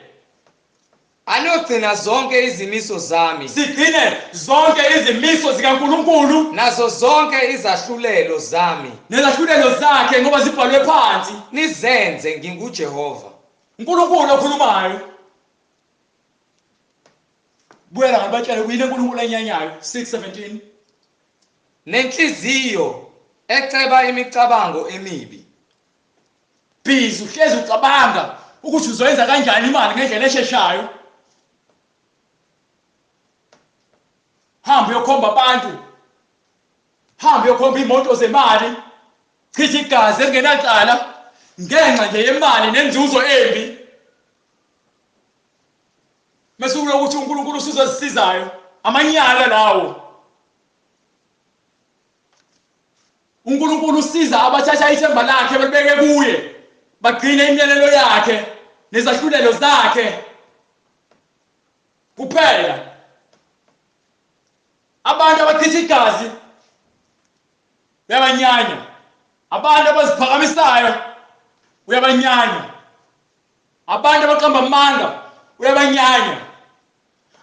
A: Anogcina zonke izimiso zami,
B: sigcine zonke izimiso zikaNkulunkulu
A: nazo zonke izahlulelo zami,
B: nezahlulelo zakhe, ngoba zibhalwe phansi,
A: nizenze. NginguJehova
B: uNkulunkulu okhulumayo. Buyela ngabatshele kuyini uNkulunkulu enyanyayo. 6:17.
A: Nenhliziyo eceba imicabango emibi.
B: Busy uhlezi ucabanga ukuthi uzoyenza kanjani imali ngendlela esheshayo. Hamba uyokhomba abantu, hamba uyokhomba imoto zemali, chitha igazi elingenacala ngenxa nje yemali nenzuzo embi. Mase ukuthi uNkulunkulu usizosizayo, amanyala lawo. uNkulunkulu usiza abathatha ithemba lakhe belibeke kuye, bagcine imiyalelo yakhe nezahlulelo zakhe kuphela. Abantu abachitha igazi uyabanyanya, abantu abaziphakamisayo uyabanyanya, abantu abaqamba amanga uyabanyanya,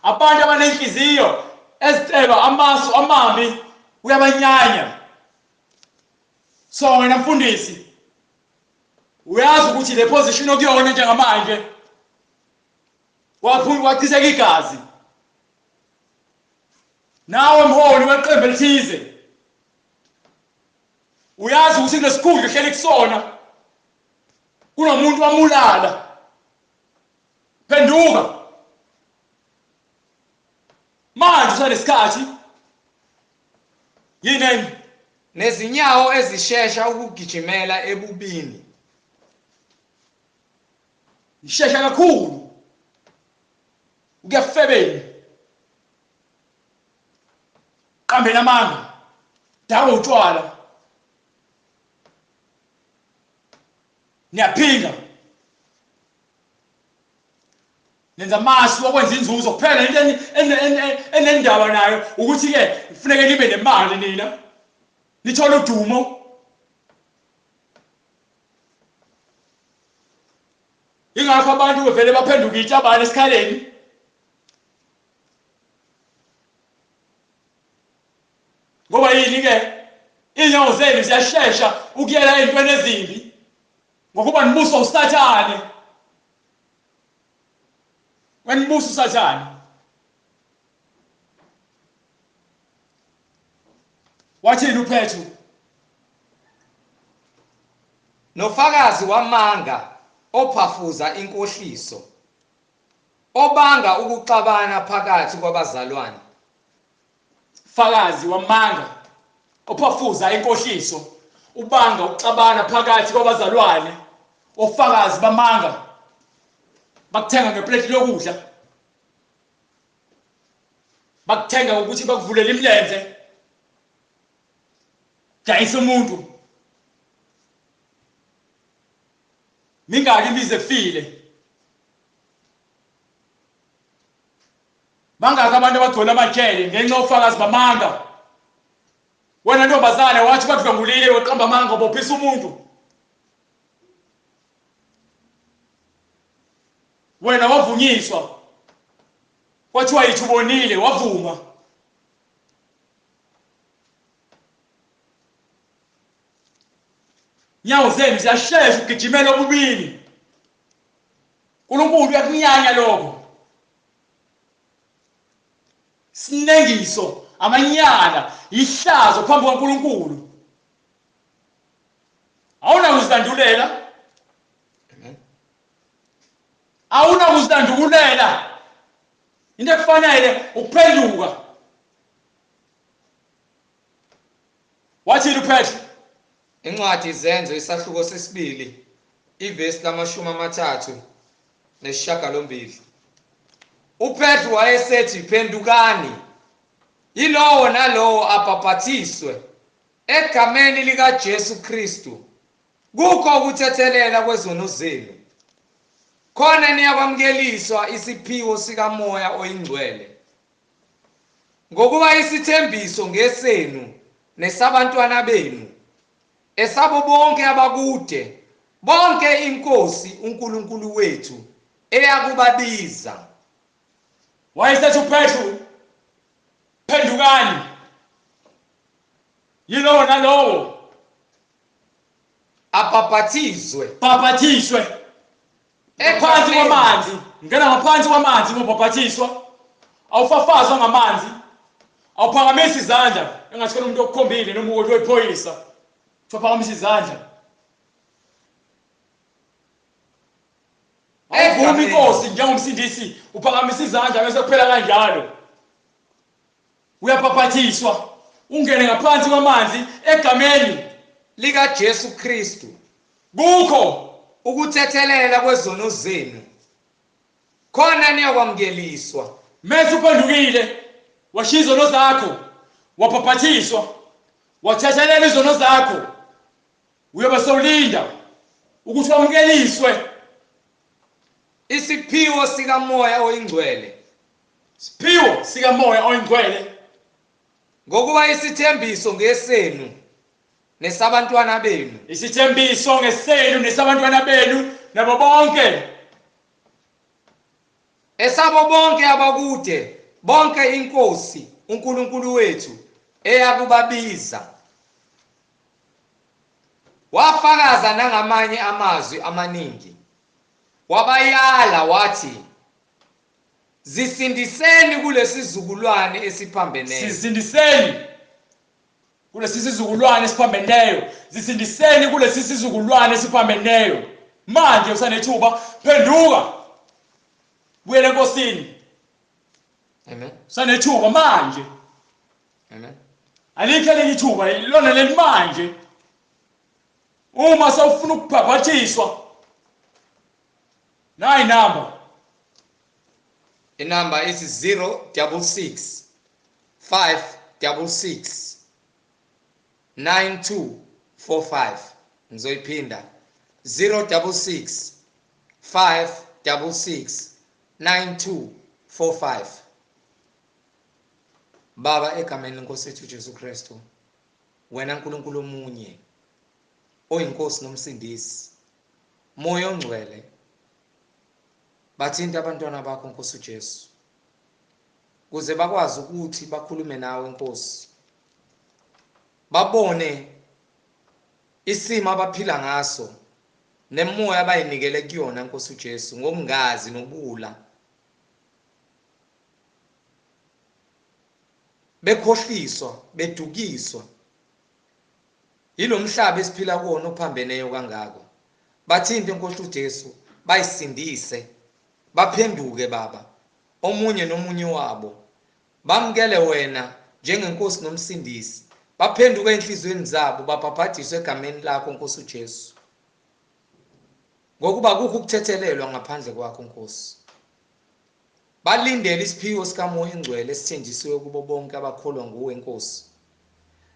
B: abantu abanenhliziyo eziceba amasu amambi uyabanyanya. So wena mfundisi uyazi ukuthi le position okuyona njengamanje wachitheka igazi. Nawe mholi weqembu elithize uyazi ukuthi kulesikhundla uhleli kusona kunomuntu wamulala. Phenduka manje usanesikhathi. Yini enye?
A: Nezinyawo ezishesha ukugijimela ebubini.
B: Ishesha kakhulu ukuyafebeni, qambela amanga, dawo utshwala, niyaphinga, nenza amasu okwenza inzuzo kuphela. Into enendaba nayo ukuthi-ke kufuneke nibe nemali nina, nithole udumo. Ingakho abantu bevele baphenduka itshabane esikhaleni. Ngoba yini-ke? Iy'nyawo zenu ziyashesha ukuyela ey'ntweni ezimbi, ngokuba nibuswa uSathane. Wenibusa uSathane. Wathini uPetru?
A: Nofakazi wamanga ophafuza inkohliso, obanga ukuxabana phakathi kwabazalwane.
B: Fakazi wamanga ophafuza inkohliso, ubanga ukuxabana phakathi kwabazalwane. Ofakazi bamanga bakuthenga ngeplate lokudla, bakuthenga ngokuthi bakuvulele imilenze, dayisa umuntu. Mingaki imizi efile? Bangaki abantu abagcwele amajele ngenxa yofakazi bamanga? Wena ntombazane wathi bakudlwengulile, waqamba amanga, wabophisa umuntu. Wena wavunyiswa, kwathiwa yithi ubonile, wavuma. Nyawo zenu ziyashesha ukugijimela obubini. uNkulunkulu uyakunyanya lokho. Sinengiso, amanyala, ihlazo phambi kukaNkulunkulu. Awunakuzilandulela.
A: Amen.
B: Awunakuzilandulela. Into ekufanele ukuphenduka. Wathini uPetru?
A: Incwadi Izenzo isahluko sesibili ivesi la-38. uPetru wayesethi, phendukani, yilowo nalowo abhapathiswe egameni likaJesu Kristu kukho ukuthethelela kwezono zenu, khona niyakwamukeliswa isiphiwo sikaMoya oyiNgcwele, ngokuba isithembiso ngesenu nesabantwana benu, esabo bonke abakude, bonke iNkosi uNkulunkulu wethu eyakubabiza.
B: Wayesethi uPetru, phendukani, yilowo nalowo
A: abhaphathizwe,
B: bhaphathiswe ngaphansi kwamanzi. Ngena ngaphansi kwamanzi ngobhaphathiswa. Awufafazwa ngamanzi, awuphakamisi izandla engathi khona umuntu okukhombile noma ukuthi wephoyisa kuthiwa phakamisa izandla. Awuvumi inkosi njengomsindisi, uphakamisa izandla bese kuphela kanjalo. Uyabhaphathiswa, ungene ngaphansi kwamanzi egameni
A: likaJesu Kristu
B: kukho
A: ukuthethelela kwezono zenu, khona niyakwamukeliswa.
B: Mese uphendukile, washiya izono zakho, wabhaphathiswa, wathethelela izono zakho, uyobe sewulinda ukuthi wamukeliswe
A: isiphiwo sikaMoya oyiNgcwele.
B: Siphiwo sikaMoya oyiNgcwele.
A: Ngokuba isithembiso ngesenu nesabantwana benu.
B: Isithembiso ngesenu nesabantwana benu nabo bonke.
A: Esabo bonke abakude, bonke iNkosi uNkulunkulu wethu eyakubabiza. Wafakaza nangamanye amazwi amaningi, wabayala wathi, zisindiseni kulesizukulwane esiphambeneyo.
B: Zisindiseni kulesi sizukulwane esiphambeneyo. Zisindiseni kulesi sizukulwane esiphambeneyo. Manje usanethuba, phenduka, buyele eNkosini.
A: Amen.
B: Usanethuba manje.
A: Amen.
B: Alikho elinye ithuba, lona leli manje. Uma sewufuna ukubhaphathiswa, nayi inamba.
A: Inamba ithi 066 566 9245. Ngizoyiphinda, 066 566 9245. Baba, egameni lenkosi yethu Jesu Kristu, wena Nkulunkulu omunye oyinkosi nomsindisi, Moya oNgcwele, bathinta abantwana bakho Nkosi uJesu, kuze bakwazi ukuthi bakhulume nawe Nkosi, babone isimo abaphila ngaso nemoya abayinikele kuyona Nkosi uJesu, ngokungazi nobula, bekhohliswa, bedukiswa yilomhlaba esiphila kuwona ophambeneyo kangako. Bathinte Nkosi uJesu, bayisindise, baphenduke Baba, omunye nomunye wabo bamukele wena njengenkosi nomsindisi, baphenduke enhliziyweni zabo, babhaphatiswe egameni lakho Nkosi uJesu, ngokuba kukho ukuthethelelwa ngaphandle kwakho Nkosi. Balindele isiphiwo sikaMoya oNgcwele esithenjisiwe kubo bonke abakholwa nguwe Nkosi,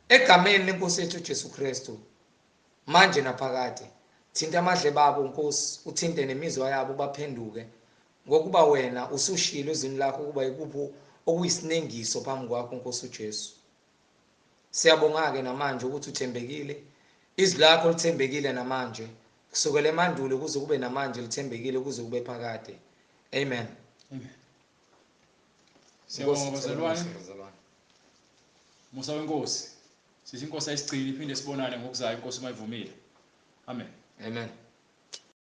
A: egameni lenkosi yethu Jesu Kristu, manje naphakade. Thinta amadlebe abo Nkosi, uthinte nemizwa yabo, baphenduke, ngokuba wena usushilo ezwini lakho ukuba ikuphi okuyisinengiso phambi kwakho Nkosi uJesu. Siyabonga-ke namanje ukuthi uthembekile, izwi lakho lithembekile namanje, kusukela emandulo kuze kube namanje, lithembekile kuze kube phakade. Amen.
B: Amen. Siyabonga bazalwane. Musa wenkosi. Sithi inkosi ayisigcine, iphinde sibonane ngokuzayo inkosi uma ivumile. Amen.
A: Amen.